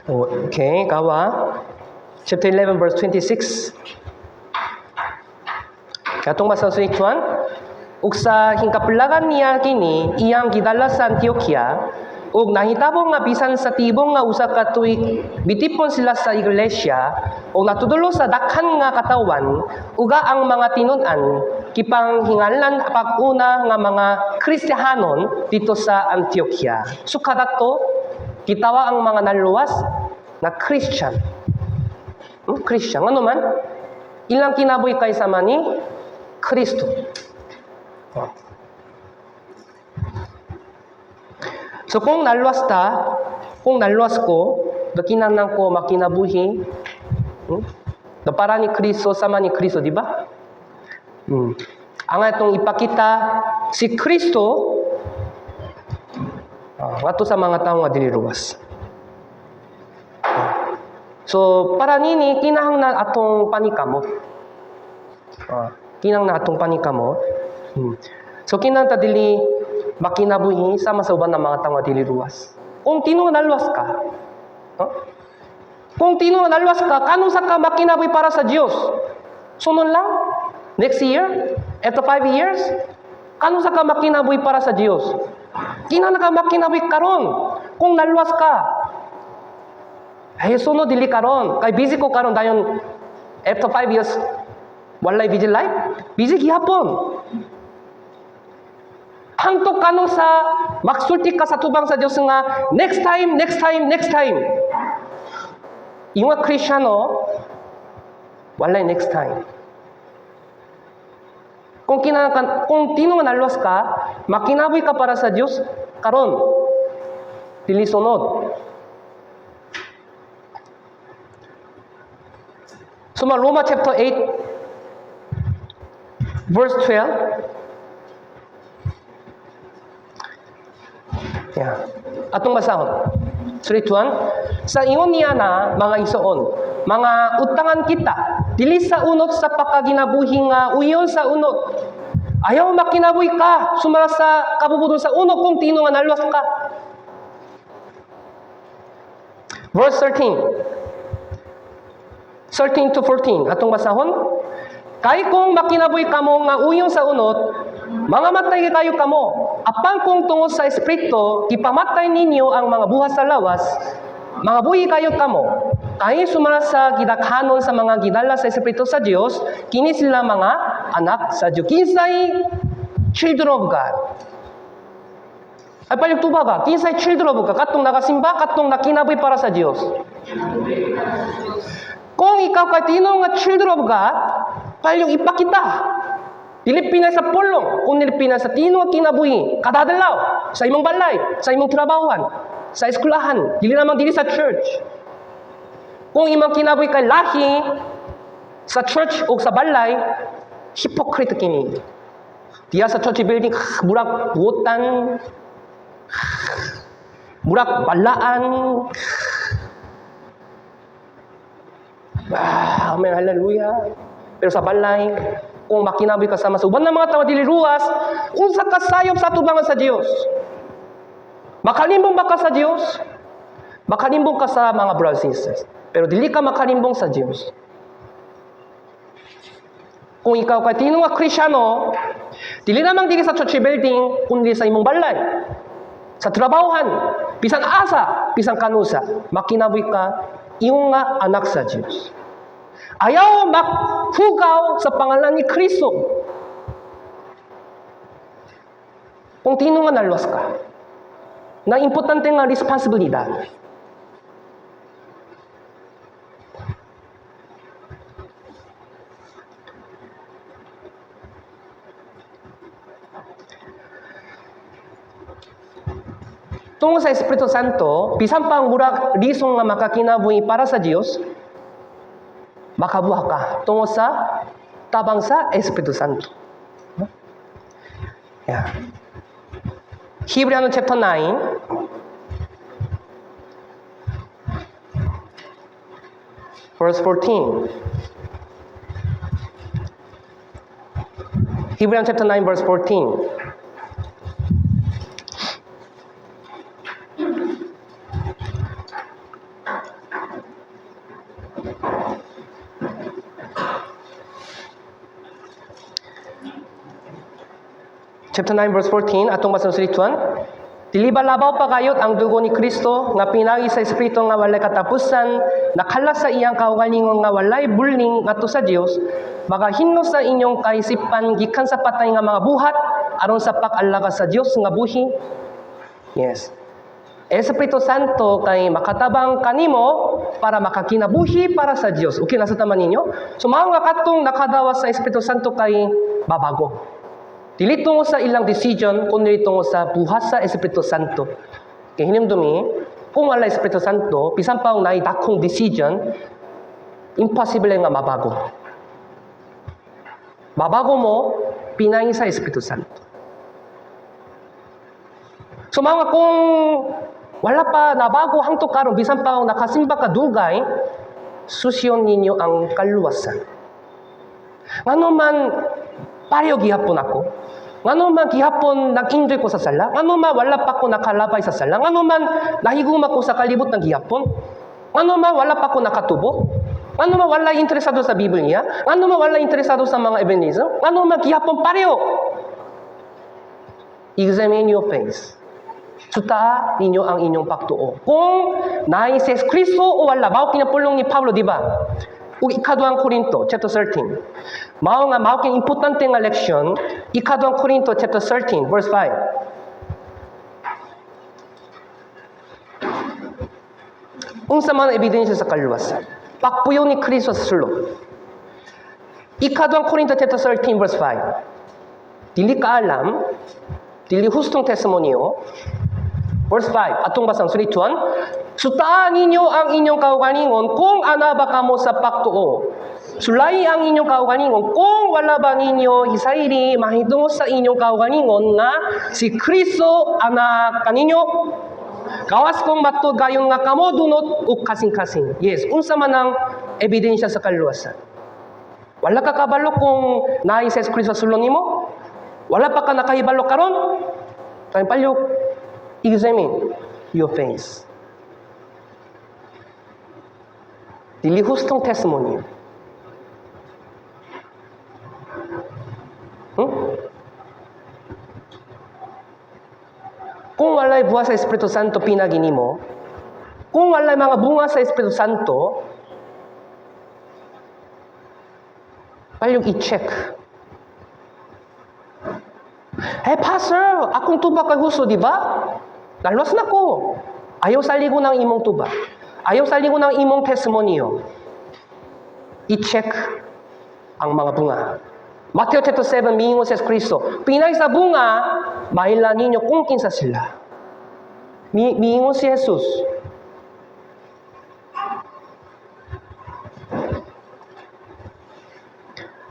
Okay, gawa. Chapter 11, verse 26. Katong basahon sa Juan, ug sa hingkapulagan niya kini iyang gidala sa Antioquia ug nahitabo nga bisan sa tibok nga usa ka tuig mitipon sila sa iglesia ug natudlo sa daghan nga katawhan ug ang mga tinun-an gipanghinganlan pag-una nga mga Kristiyahanon didto sa Antioquia. So kadato gitawag ang mga naluwas na Christian. Christian. Ano man? Ilang kinabuhi kay sama ni Kristo. Oh. So kung naluwas ta, kung naluwas ko, do kinahanglan ko makinabuhi, Do para ni Kristo, sama ni Kristo, di ba? Ang atong ipakita si Kristo ngadto sa mga tao nga dili luwas. So para nini kinahanglan atong panikamot. Kinahanglan atong panikamot. So kinahanglan ta dili makinabuhi sama sa uban ng mga tao nga dili luwas. Kung tinuod naluwas ka, huh? Kung tinuod naluwas ka, kanus-a ka makinabuhi para sa Dios? Sunod lang? Next year? After 5 years? Kanus-a ka makinabuhi para sa Dios? Kinahanglan ka makinabuhi karon kung naluwas ka. Ay, sunod dili karon. Kay busy ko karon, dayon after 5 years walay busy life? Busy gihapon. Hangtod kanus-a magsulti ka sa tubang sa Dios nga next time, next time, next time. Ingon nga Kristiyano, walay next time. Kung kinahanglan, kung tinuod nga naluwas ka, makinabuhi ka para sa Dios karon. Dili sunod. So, Roma chapter 8 verse 12. Yeah. Atong basahon. 3 to 1. Sa ingon niya na mga igsoon, mga utangan kita, dili sa unot sa pagkaginabuhi nga uyon sa unot. Ayaw makinabuhi ka sumala sa kabubut-on sa unot kung tinuod nga naluwas ka. Verse 13. 13 to 14. Atong basahon. Kay kung makinabuhi kamo nga uyon sa unot, mga matay kayo kamo. Apan kung tungod sa Espiritu, gipamatay ninyo ang mga buhat sa lawas, mga buhi kayo kamo. Kay sumala sa gidakhanon sa mga gidala sa Espiritu sa Dios, kini sila mga anak sa Dios. Kinsay children of God? Ay, palihog tubaga. Kinsay children of God? Katong nagasimba, katong nakinabuhi para sa Dios. Kung ikaw kay tinuod nga children of God, palihog ipakita. Dili pinay sa pulong, kundi pinay sa tinuod kinabuhi, kada adlaw, sa imong balay, sa imong trabahuan, sa eskwelahan, dili lamang dili sa church. Kung imong kinabuhi kay lahi sa church o sa balay, hypocrite kini. Diya sa church building, murag buotan, murag balaan. Ah, amen, hallelujah. Pero sa balay, kung makinabuhi ka sama sa uban ng mga tao dili luwas, unsa ka sayop sa atubangan sa Dios? Makalimbong ba ka sa Dios? Makalimbong ka sa mga brothers and sisters. Pero dili ka makalimbong sa Dios. Kung ikaw kay tinuod nga Kristyano, dili lamang dili sa church building, kundi sa imong balay, sa trabahuhan, bisan asa, bisan kanusa, makinabuhi ka, ingon nga anak sa Dios. Ayaw maghugaw sa pangalan ni Kristo. Kung tinuod nga naluwas ka, na importante nga responsibilidad. Tungod sa Espiritu Santo, bisan pang murag lisong nga makakinabuhi para sa Dios, makabuhat ka tungod sa tabang sa Espiritu Santo. Yeah. Hebreano chapter 9 verse 14. Hebrew chapter 9 verse 14. Chapter 9 verse 14, atong basang 3, 2. Dili ba labaw pa gayod ang dugo ni Kristo nga pinagi sa Espiritu nga walay katapusan, nakalas sa iyang kaugalingon nga walay buling ngadto sa Dios, makahinlo sa inyong kaisipan gikan sa patay nga mga buhat aron sa pag-alagad sa Dios nga buhi? Yes. Espiritu Santo kay makatabang kanimo para makakinabuhi para sa Dios. Okay, nasa tama ninyo? So mao nga katong nakadawa sa Espiritu Santo kay mabago. Dili tungo sa ilang decision, kundi tungo sa buhat sa Espiritu Santo. Kay hinumdumi, kung wala Espiritu Santo, bisan pa naay dakong decision, impossible nga mabago. Mabago mo, pinagi sa Espiritu Santo. So mga kung wala pa nabago hangtod karon, bisan pa nakasimba ka dugay, susion ninyo ang kaluwasan. Ngano man pareho gihapon ako? Ngano man gihapon nag-enjoy ko sa sala? Ngano man wala pa ko nakalabay sa sala? Ngano man nahiguma ko sa kalibot ng gihapon? Ngano man wala pa ko nakatubo? Ngano man wala interesado sa Biblia? Ngano man wala interesado sa mga evangelism? Ngano man gihapon pareho? Examine your faith. Sutaa ninyo ang inyong pagtuo. Kung naay si Kristo o wala, mao kinapulong ni Pablo, di ba? Ug Ikaduhang Korinto, chapter 13. Mao nga mao king importante nga leksyon, Ikaduhang Korinto chapter 13, verse 5. Unsa man ang ebidensya sa kaluwasan? Pagpuyo ni Kristo sa sulod. Ikaduhang Korinto chapter 13 verse 5. Dili ka alam, dili hustong testimonyo. Verse 5, atong basang 3, 2. Sutaan ninyo ang inyong kaugalingon kung ana ba kamo sa pagtuo. Sulay ang inyong kaugalingon kung wala ba ninyo hisayri mahitungod sa inyong kaugalingon nga si Kristo ana kaninyo. Gawas kung matud gayon nga kamo dunot ug kasing-kasing. Yes, unsa man ang ebidensya sa kaluwasan? Wala ka kabalo kung naay si Kristo sa sulod nimo? Wala pa ka nakahibalo karon? Kay palihog, examine your faith. Dili hustong testimony. Kung walay buhat sa Espiritu Santo pinagi nimo, kung walay mga bunga sa Espiritu Santo, palihog i-check. "Hey, Pastor, akong tubag kay husto, di ba? Naluwas na ko." Ayaw saligon ang imong tubag. Ayaw saligon ang imong testimonyo. I-check ang mga bunga. Matthew chapter 7, miingon si Kristo, "Pinagi sa bunga, mailhan ninyo kung kinsa sila." Miingon si Jesus.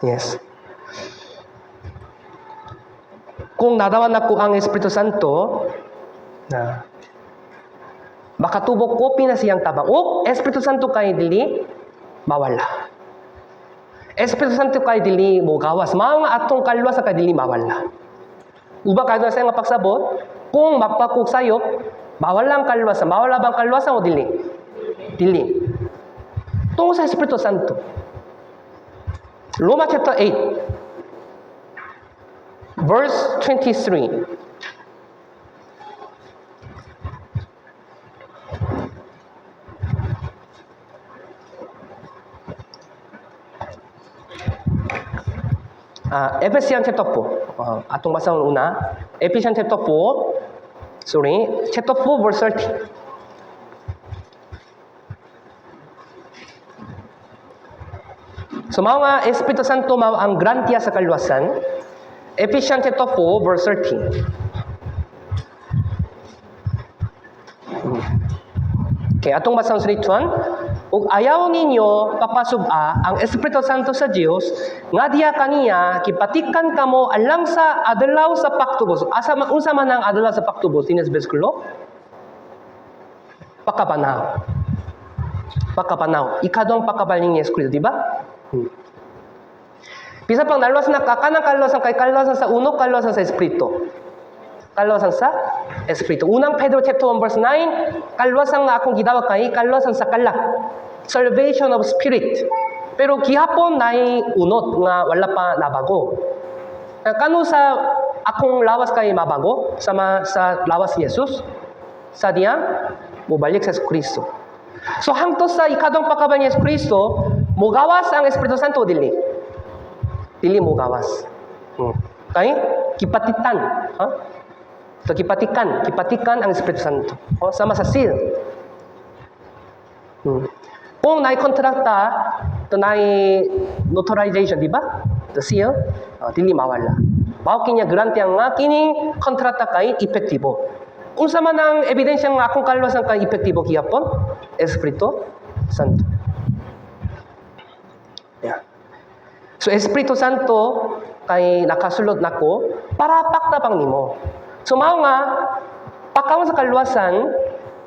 Yes. Kung nadawat nako ang Espiritu Santo, na makatubok ko pina siyang tabang. O Espiritu Santo kay dili mawala. Espiritu Santo kay dili mo gawas. Mao nga atong kaluwas kay dili mawala. Uba kayo sa nga pagsabot, kung magpakog sayop, mawala ang kaluwasan. Mawala bang kaluwasan o dili? Dili. Tungkol sa Espiritu Santo. Roma chapter 8, verse 23. Ephesians chapter 4. Atong basahon una. Ephesians chapter 4. Sorry. Chapter 4 verse 30. So mao nga Espiritu Santo mao ang garantiya sa kaluwasan. Ephesians chapter 4 verse 13. Okay, atong basahon sa 1. Ug ayaw ninyo papasub-a ang Espiritu Santo sa Dios nga diha kaniya gipatikan kamo alang sa adlaw sa pagtubos. Asa unsa man ang adlaw sa pagtubos dinis bersikulo? Pagkabanaw. Pagkabanaw. Ikaduhang pagkabalik ni Jesu Kristo, di ba? Bisan pang naluwas na ka, kanang kaluwasan kay kaluwasan sa unok, kaluwasan sa Espiritu. Kaluwasan sa Espiritu. Unang Pedro chapter 1 verse 9, kaluwasan nga akong gidawat kay kaluwasan sa kalag. Salvation of spirit. Pero gihapon naay unot nga wala pa nabago. Kano sa akong lawas kay mabago sama sa lawas ni Jesus sa diya mobalik sa Kristo. So hangtod sa ikaduhang pagkabalik ni Jesus Kristo, mogawas ang Espiritu Santo o dili? Dili mogawas. Kay gipatitan, ha? So gipatikan ang Espiritu Santo. O, sama sa seal. Kung naay kontrata, to naay notarization, di ba? The seal, dili mawala. Mao kini guarantee nga kining kontrata kay epektibo. Unsa man ang ebidensya nga akong kaluwasan kay epektibo gihapon? Espiritu Santo. Yeah. So Espiritu Santo kay nakasulod nako para pagtabang nimo. So mao nga pagkaon sa kaluwasan,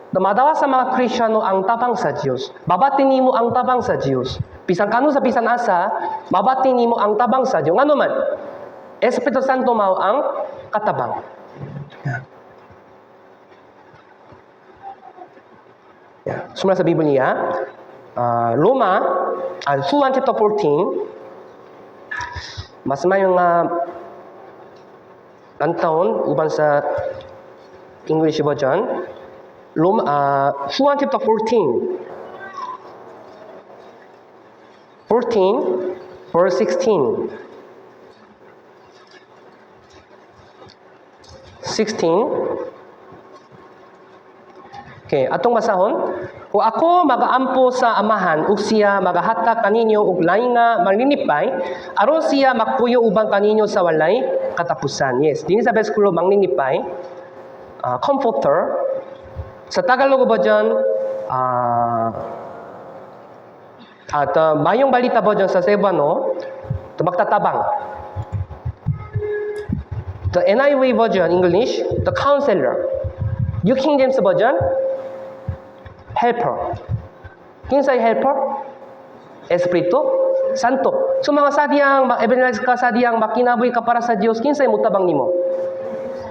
madawa sa mga Kristyano ang tabang sa Dios. Mabati nimo ang tabang sa Dios. Bisan kano sa bisan asa, mabati nimo ang tabang sa Dios. Ngano man? Espiritu Santo mao ang katabang. Yeah. Sumala sa Biblia, Roma, Juan chapter 14, mas mayo nga lantawon uban sa English version, Roma, Juan chapter 14, 14, verse 16. 16. Okay, atong basahon. Ug ako magaampo sa Amahan ug siya magahatag kaninyo og lain nga Manlilipay aron siya magpuyo uban kaninyo sa walay katapusan. Yes, dinhi sa bersikulo Manlilipay, comforter. Sa Tagalog version, at Maayong Balita version sa Cebuano, magtatabang. The NIV version English, the counselor. New King James Version, helper. Kinsay helper? Espiritu Santo. So mga sadiyang ma-evangelize ka, sadiyang makinabuhi ka para sa Dios, kinsay mutabang nimo?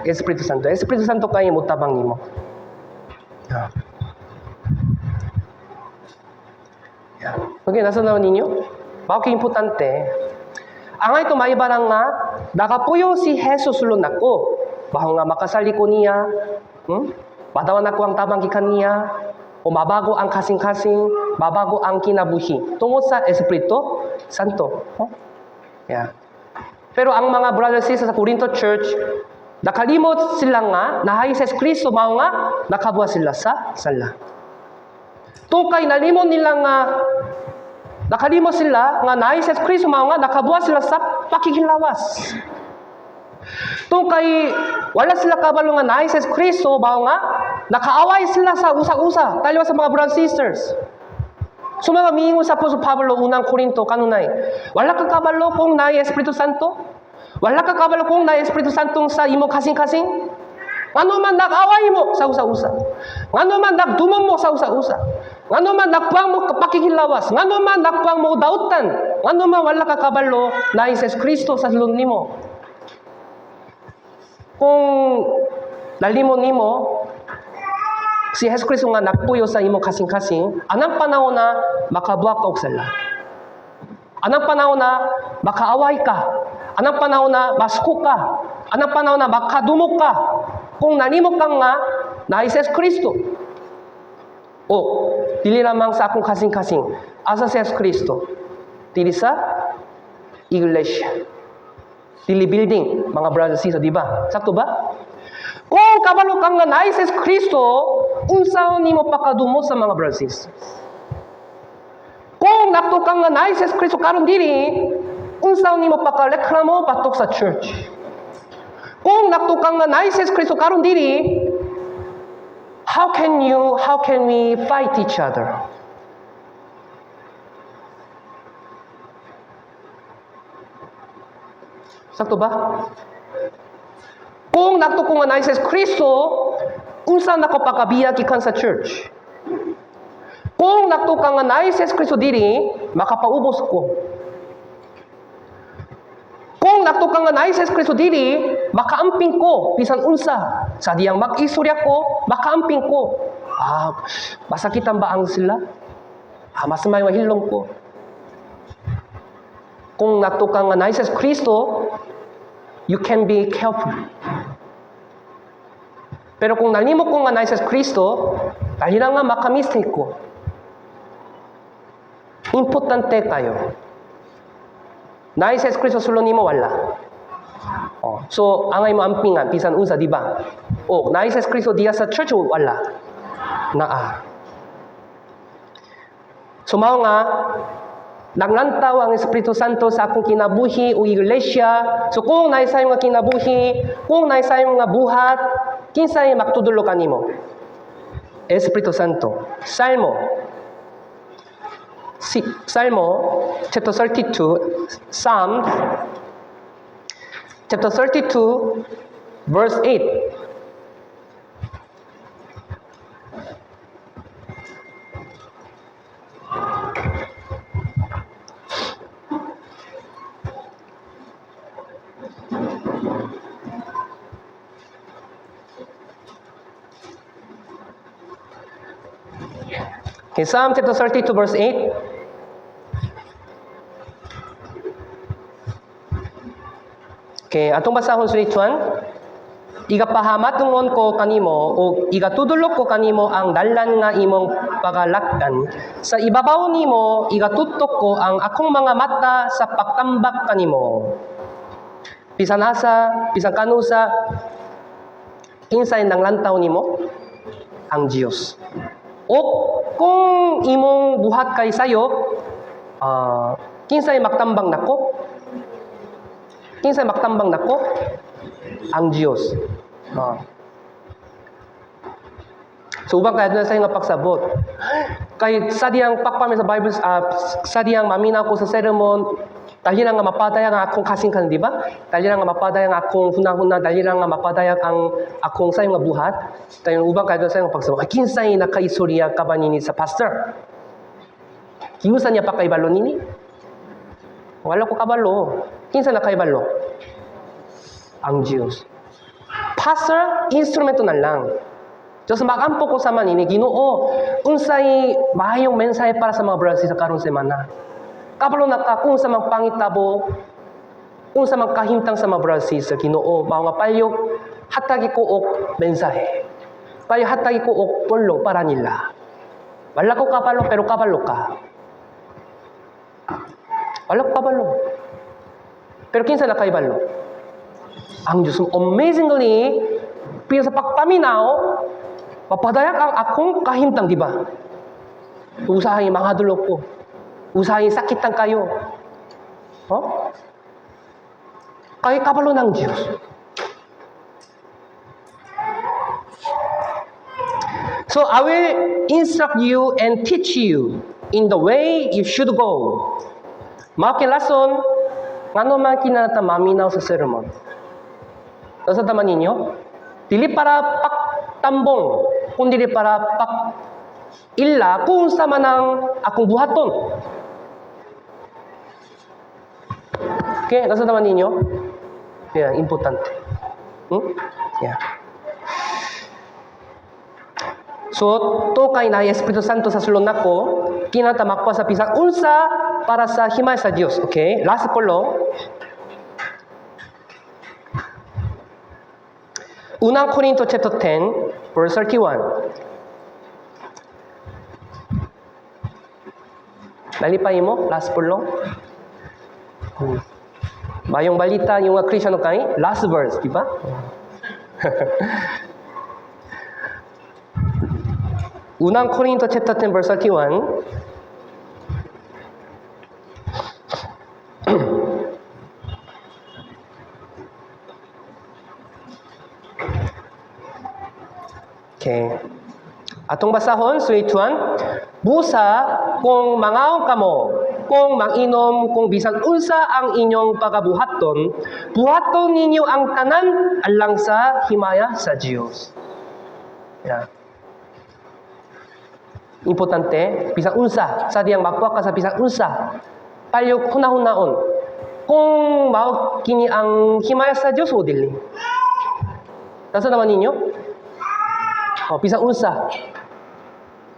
Espiritu Santo. Espiritu Santo kay mutabang nimo. Yeah. Okay, nasa na ninyo? Mao kay importante. Ang ito maibarang nga, nakapuyo si Jesus sulod nako. Baho nga makasali ko niya, Madawa nako ang tabang gikan niya, o mabago ang kasing-kasing, mabago ang kinabuhi. Tungod sa Espiritu Santo. Oh? Yeah. Pero ang mga brothers and sisters sa Corinto Church, nakalimot sila nga, naay si Kristo mao nga, nakabuhat sila sa sala. Tungkay nalimot nila nga, nakalimot sila nga naay si Kristo mao nga, nakabuhat sila sa pakikilawas. Tungkay wala sila kabalo nga naay si Kristo mao nga, nakaaway sila sa usa-usa, taliwa sa mga brothers and sisters. So mga miingon sa Apostol Pablo Unang Korinto kanunay, wala ka kabalo kung naay Espiritu Santo? Wala ka kabalo kung naay Espiritu Santo sa imong kasing-kasing? Ngano man nag-away mo sa usa-usa? Ngano man nagdumom mo sa usa-usa? Ngano man nagbuang mo pakikilawas? Ngano man nagbuang mo dautan? Ngano man wala ka kabalo naay si Kristo sa sulod nimo? Kung nalimot nimo si Jesus Kristo nga nagpuyo sa imong kasing-kasing, anang panahon na makabuhat ka og sala. Anang panahon na makaaway ka. Anang panahon na masuko ka. Anang panahon na makadumok ka. Kung nalimot ka nga, naay si Kristo. O, dili lamang sa akong kasing-kasing. Asa si Kristo? Dili sa iglesia. Dili building, mga brothers and sisters, di ba? Sakto ba? Kung kabalo kang nga naay si Kristo, unsaon nimo pakadumot sa mga brothers and sisters? Kung nakto kang nga naay si Kristo karon diri, unsaon nimo pakareklamo batok sa church? Kung nakto kang nga naay si Kristo karon diri, how can we fight each other? Sakto ba? Kung nakto ko nga naay si Kristo, unsa nako pakabiya gikan sa church? Kung nakto ka nga naay si Kristo diri, makapaubos ko. Kung nakto ka nga naay si Kristo diri, makaamping ko bisan unsa. Sa diyang mag-istorya ko, makaamping ko. Ah, masakitan ba ang sila? Ah, mas maayo nga hilom ko. Kung nagtuo ka nga naa si Kristo, you can be careful. Pero kung nalimot ko nga naa si Kristo, dali lang nga maka-mistake ko. Importante kayo. Naa si Kristo sulod nimo, wala? Oh, so angay mo ampingan bisan unsa, di ba? O naa si Kristo diya sa church, wala? Naa. So mao nga naglantaw ang Espiritu Santo sa akong kinabuhi o iglesia. So kung naay sayo nga kinabuhi, kung naay sayo nga buhat, kinsay magtudlo kanimo? Espiritu Santo. Salmo. Salmo chapter 32, Psalms chapter 32, verse 8. Okay, Psalm chapter 32, verse 8. Okay, atong basahon sa Chuan. Igapahamatngon ko kanimo o igatudlo ko kanimo ang dalan nga imong pagalakdan. Sa ibabaw nimo igatutok ko ang akong mga mata sa pagtambak kanimo. Bisan asa, bisan kanusa, kinsay nanglantaw nimo? Ang Dios. O kung imong buhat kay sayo, kinsay magtambang nako? Kinsay magtambang nako? Ang Dios. So uban kay aduna sa nga pagsabot. Kay sa diyang pakpami sa Bible, sa diyang maminaw ko sa sermon, dali lang nga mapadayag ang akong kasingkang, di ba? Dali lang nga mapadayag ang akong hunahuna, dali lang nga mapadayag ang akong sayo nga buhat. Dayon uban kay aduna sa nga pagsabot. Ay, kinsay nakaistorya ka ba nini sa pastor? Giunsa niya pakaibalo nini? Wala ko kabalo. Kinsa nakaibalo? Ang Diyos. Pastor, instrumento na lang. Diyos, magampo ko sa manini, Ginoo, unsay maayong mensahe para sa mga brothers sa karong semana. Kabalo na ka kung sa mga pangitabo, kung sa mga kahimtang sa mga brothers sa Ginoo, mao nga palyog hatagi ko og mensahe. Palyog hatagi ko og pulong para nila. Wala ko kabalo pero kabalo ka. Wala ko kabalo. Pero kinsa na kaibalo? Ang Diyos. Amazingly, pila sa pagpaminaw, mapadayag ang akong kahimtang, di ba? Usahay mga ko. Usahay sakitan kayo. Oh? Kay kabalo ng Diyos. So I will instruct you and teach you in the way you should go. Mao kay rason, ngano man kinahanglan maminaw sa sermon? Nasa taman ninyo? Dili para pagtambong, kundi para pag ila kung sa manang akong buhaton. Okay, nasa taman ninyo? Yeah, importante. Yeah. So, to kay na Espiritu Santo sa sulod nako, kinahanglan makwa sa bisan unsa para sa himaya sa Dios. Okay? Last pulong. Unang Korinto chapter 10, verse 31. Nalipay mo? Last pulong? Mayong balita yung mga Kristyano kay last verse, di ba? Unang Korinto chapter 10 verse 31. Okay. Atong basahon, 3, 2, 1. Busa, kung mangaon kamo, kung manginom, kung bisan unsa ang inyong pagabuhaton, buhaton ninyo ang tanan alang sa himaya sa Dios. Yeah. Importante, bisan unsa, sa diyang magkuha ka sa bisan unsa, palyog hunahunahon. Kung mao kini ang himaya sa Dios o dili. Nasa naman ninyo? Oh, bisan unsa.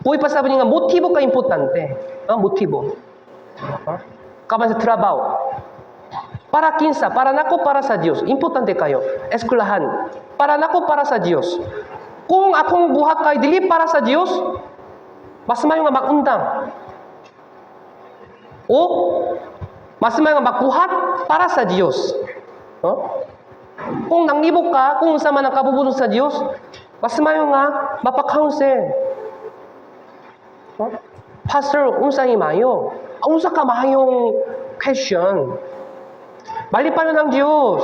Buhi pa sabi nga motibo ka importante. Motibo. Kaban sa trabaho. Para kinsa, para nako, para sa Dios. Importante kayo. Eskwelahan. Para nako, para sa Dios. Kung akong buhat kay dili para sa Dios, mas maayo nga mag-undang. O mas maayo nga magbuhat para sa Dios. No? Kung nanglibok ka, kung unsa man ang kabubuton sa Dios, mas maayo nga mapa-counsel. No? "Pastor, unsay maayo?" Ah, unsa ka maayong question? Malipayon ang Diyos.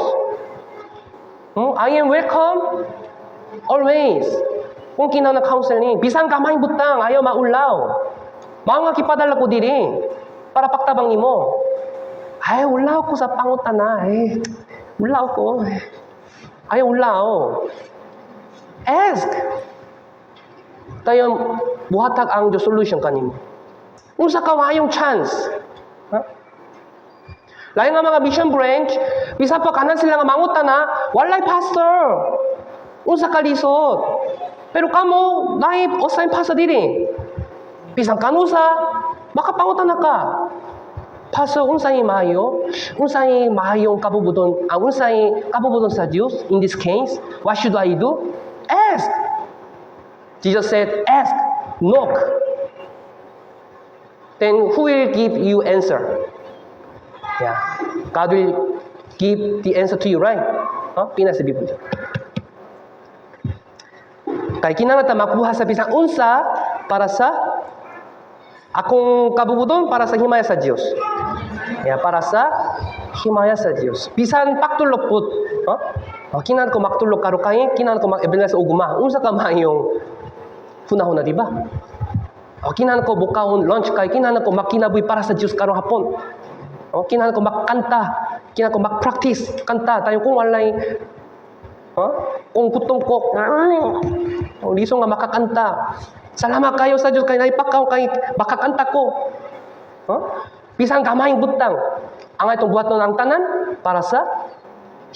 I am welcome always. Kung kinahanglan counseling, bisan gamay butang, ayaw maulaw. Mao nga gipadala ko diri para pagtabang nimo. Ay, ulaw ko sa pangutana. Eh, ulaw ko. Ay, ulaw. Ask. Dayon, muhatag ang Diyos solution kanimo. Unsa ka maayong chance? Ha? Lain nga mga mission branch, bisan pa kanan sila nga mangutana, "Walay pastor. Unsa ka lisod?" Pero kamo, naay assign pastor diri. Bisan kanusa, makapangutana ka. "Pastor, unsay maayo? Unsay maayong kabubuton? Ah, unsay kabubuton sa Dios in this case? What should I do?" Ask. Jesus said, "Ask, knock." Then who will give you answer? Yeah. God will give the answer to you, right? Huh? Pinas sa Biblia. Kay kinahanglan ta makuha sa bisan unsa para sa akong kabubuton, para sa himaya sa Dios. Yeah, para sa himaya sa Dios. Bisan pagtulog pud, huh? Oh, kinahanglan ko magtulog karon kay kinahanglan ko mag-evangelize sa ugma. Unsa ka maayong hunahuna, di ba? Oh, kinahanglan ko mukaon lunch kay kinahanglan ko makinabuhi para sa Dios karong hapon. Oh, kinahanglan ko magkanta, kinahanglan ko mag-practice kanta. Dayon kung walay, huh? Kung gutom ko, oh, lisod nga makakanta. Salamat kayo sa Diyos kay naipakaw kay makakanta ko. Huh? Bisan gamayng butang. Ang atong buhaton ang tanan para sa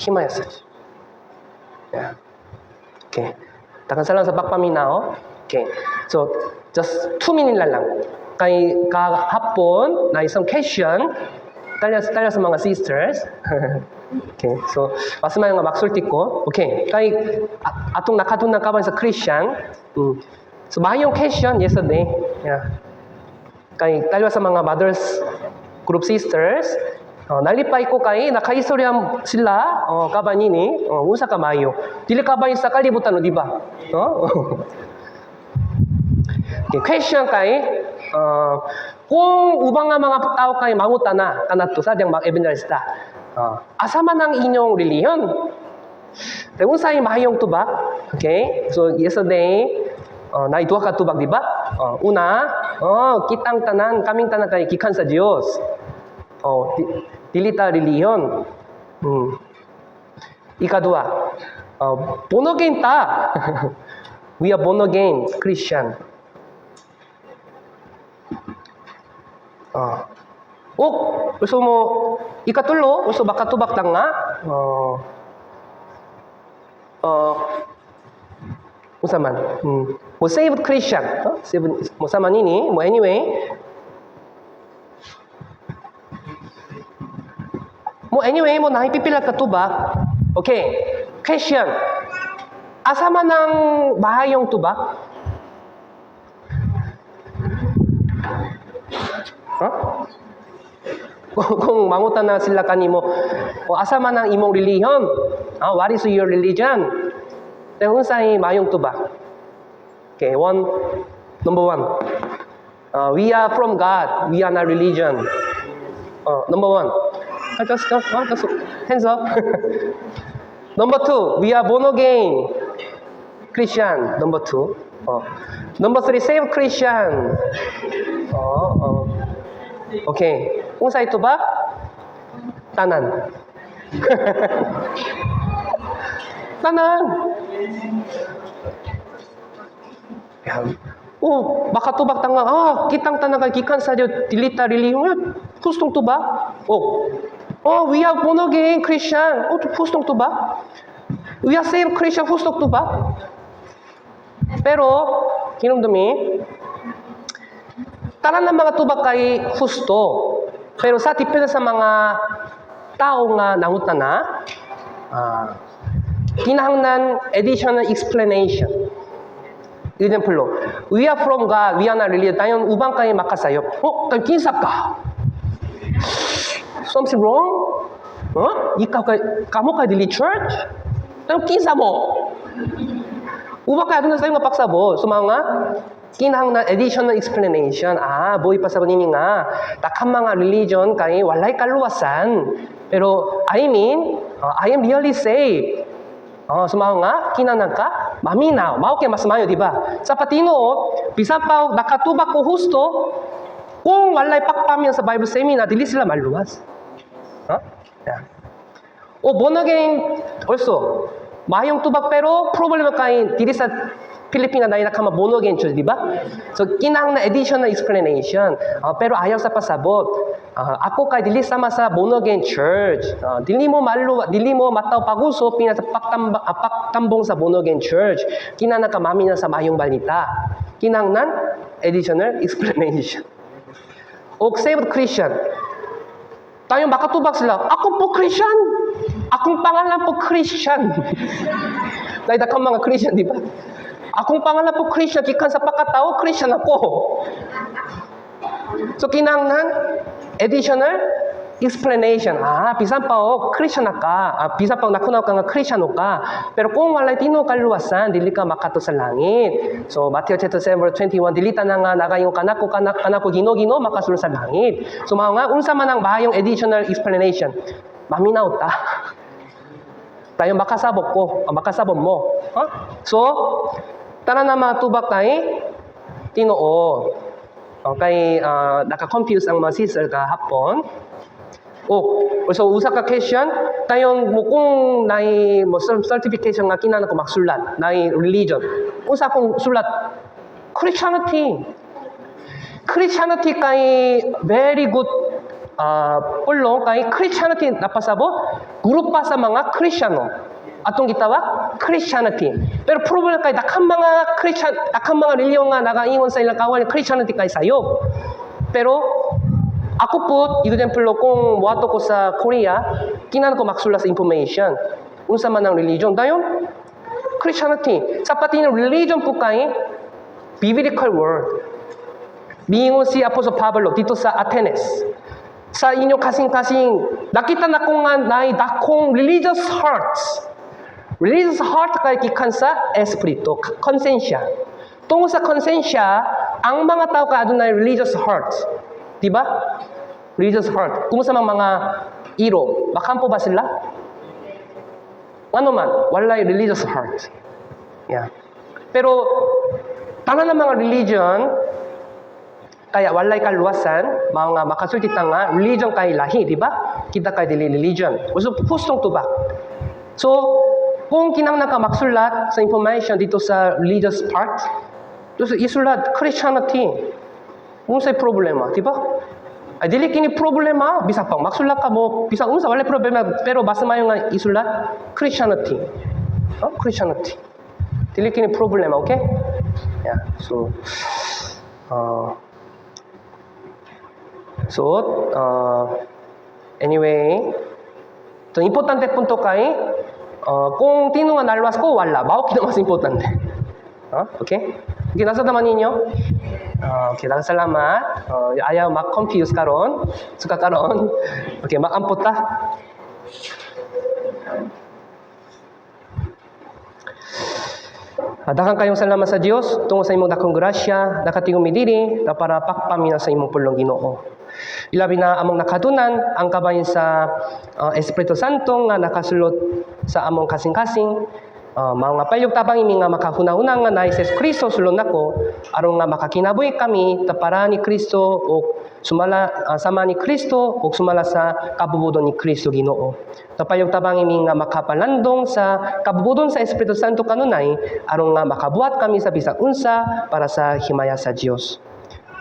himaya sa Diyos. Yeah. Okay. Daghang salamat sa pagpaminaw. Okay. So, just 2 minutes na lang. Kay kahapon na isang question 딸려 sa mga sisters. Okay. So, mas maayo nga magsulti ko. Okay. Kay atong nakadungog kaban sa Christian. So, maayong question yesterday. Yeah. Kay talwa sa mga mothers group sisters, nalipay ko kay nakaistorya sila, kaban nini, unsa ka maayo. Dili kaban sa kalibutan, no, di ba? No? Okay, question kay kung ubang nga mga tao kay mangutana kanato sa diyang mga evangelista. Asa man ang inyong relihiyon? Kay unsay maayong tubag? Okay? So yesterday, naay duha ka tubag, di ba? Una, kitang tanan, kaming tanan kay gikan sa Dios. Dili ta relihiyon. Ikaduha, born again ta. We are born again Christian. O, gusto mo, ikatulo, gusto makatubak lang nga. Unsa man? Mo saved Christian. Huh? Saved, mo sama nini, mo anyway. Mo anyway, mo naay pipila ka tubag. Okay. Question. Asa man ang maayong tubag? Huh? Kung mangutana sila kanimo, "O asa man ang imong relihiyon? Ah, what is your religion?" Then unsay maayong tubag? Okay, one, number one. We are from God. We are not religion. Number one. Just hands up. Number two, we are born again Christian. Number two. Number three, saved Christian. Okay. Unsay tubag? Tanan. Tanan. Yan. Oh, makatubag ta nga, kitang tanan kay gikan sa Dios, dili ta relihiyon. Hustong tubag? Oh, we are born again Christian. Oh, hustong tubag? We are saved Christian, hustong tubag? Pero, hinumdumi, Tanan ng mga tubag kay husto. Pero sa depende sa mga tao nga nangutana, kinahanglan additional explanation. Example, we are from God, we are not religion. Dayon uban kay makasayop. "Oh, dayon kinsa ka? Something wrong? Huh? Ikaw kay, kamo kay dili church? Dayon kinsa mo?" Uban kay aduna sa nga pagsabot. So mga kinahanglan additional explanation. Ah, buot ipasabot nini nga daghang mga religion kay walay kaluwasan. Pero I mean, I am really saved. So mao nga kinahanglan ka maminaw. Mao kay mas maayo, di ba? Sa patinuod, bisan pa nakatubag ko husto, kung walay pagpaminaw sa Bible seminar, dili sila maluwas. Huh? Yeah. O born again also maayong tubag, pero problema kay dili sa Pilipina na kama born again church, di ba? So kinahanglan additional explanation. Pero ayaw sa pasabot. Ako kay dili sama sa born again church. Dili mo malu dili mo mataw paguso pina sa pagtambong sa born again church. Kinahanglan ka maminaw sa maayong balita. Kinahanglan additional explanation. O saved Christian. Tayo makatubag sila, "Ako po Christian. Akong pangalan po Christian." Dahil daghang mga Christian, di ba? "Akong pangalan po Christian, gikan sa pagkatao, Christian ako." So kinahanglan additional explanation. Ah, bisan pa og Christian na ka. Ah, bisan pa og nakunaw ka nga Christian ka. Pero kung walay tinuod kaluwasan, dili ka makaadto sa langit. So Matthew chapter 7 verse 21, dili tanan nga nagaingon kanako kanako "Ginoo, Ginoo" makasulod sa langit. So mao nga unsa man ang maayong additional explanation? Maminaw ta. Tayo makasabot ko, makasabot mo. Huh? So, tanan na mga tubag kay tinuod. Okay, naka-confuse ang mga sister kahapon. Oh, so usa ka question, dayon mo kung naay mo certification nga kinahanglan ko magsulat, naay religion. Unsa akong sulat? Christianity. Christianity kay very good pulong kay Christianity napasabot grupo sa mga Kristiyano. Atong gitawag Christianity. Pero problem kay daghang mga Christian, daghang mga relihiyon nga nagaingon sa ilang kawan Christianity kay sayo. Pero ako po, example, kung moadto ko sa Korea, kinahanglan ko magsulat sa information. Unsa man ang religion. Dayon, Christianity. Sa pati ng religion po kay biblical word. Miingon si Apostle Pablo dito sa Athens. "Sa inyong kasing-kasing, nakita na ko nga naay dakong religious hearts." Religious heart kay gikan sa espiritu, konsensya. Tungod sa konsensya, ang mga tao kay adunay religious heart. Di ba? Religious heart. Kumusta mang mga iro? Makampo ba sila? Ano man, walay religious heart. Yeah. Pero tanan ng mga religion kaya walay kaluwasan, mga makasulti ta nga religion kay lahi, di ba? Kita kay dili religion. So, hustong tubag. So, kung kinahanglan ka magsulat sa information dito sa religious part, so isulat Christianity. Unsay problema, di ba? Ay, dili kini problema, bisa pang magsulat ka mo, bisa unsa, walay problema, pero mas maayo nga isulat Christianity. Oh, Christianity. Dili kini problema, okay? Yeah. So, anyway, ito importante punto kay kung tinuod nga naluwas ko wala, mao kini mas importante. Oh, okay? Okay, nasabtan man ninyo? Okay, daghang salamat. Ayaw ma-confuse karon. Suka karon. Okay, mag-ampo ta. Daghang kayong salamat sa Dios tungod sa imong dakong grasya, nakatingog mi diri na para pagpaminaw sa imong pulong, Ginoo. Ilabi na among nakatunan ang kabahin sa Espiritu Santo nga nakasulot sa among kasing-kasing. Mao nga palyog tabang imi nga makahuna-huna nga naay si Kristo sulod nako aron nga makakinabuhi kami tapara ni Kristo o sumala sama ni Kristo o sumala sa kabubuton ni Kristo, Ginoo. Tapalyog tabang imi nga makapalandong sa kabubuton sa Espiritu Santo kanunay aron nga makabuhat kami sa bisag unsa para sa himaya sa Dios.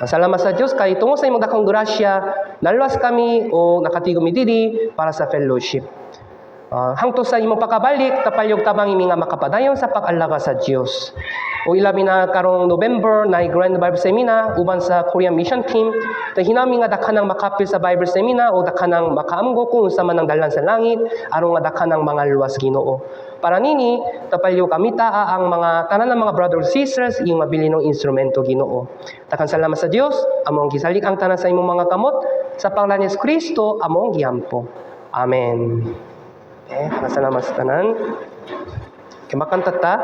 Salamat sa Dios kay tungod sa imong dakong grasya naluwas kami o nakatigom mi diri para sa fellowship. Hangtod sa imong pagkabalik, tapalyog tabang imi nga makapadayon sa pag-alagad sa Dios. O ilabi na karong November na Grand Bible Seminar uban sa Korean Mission Team. Ta hinami nga dakhanang makapil sa Bible Seminar o dakhanang makaamgo kung unsa man ang dalan sa langit aron nga dakhanang mga luwas, Ginoo. Para nini, tapalyog kami taa ang mga tanan ng mga brothers and sisters iyong mabilinong instrumento, Ginoo. Daghang salamat sa Dios, among gisalig ang tanan sa imong mga kamot sa pangalan ni Kristo among giampo. Amen. Okay, salamat sa tanan. Okay, makanta ta.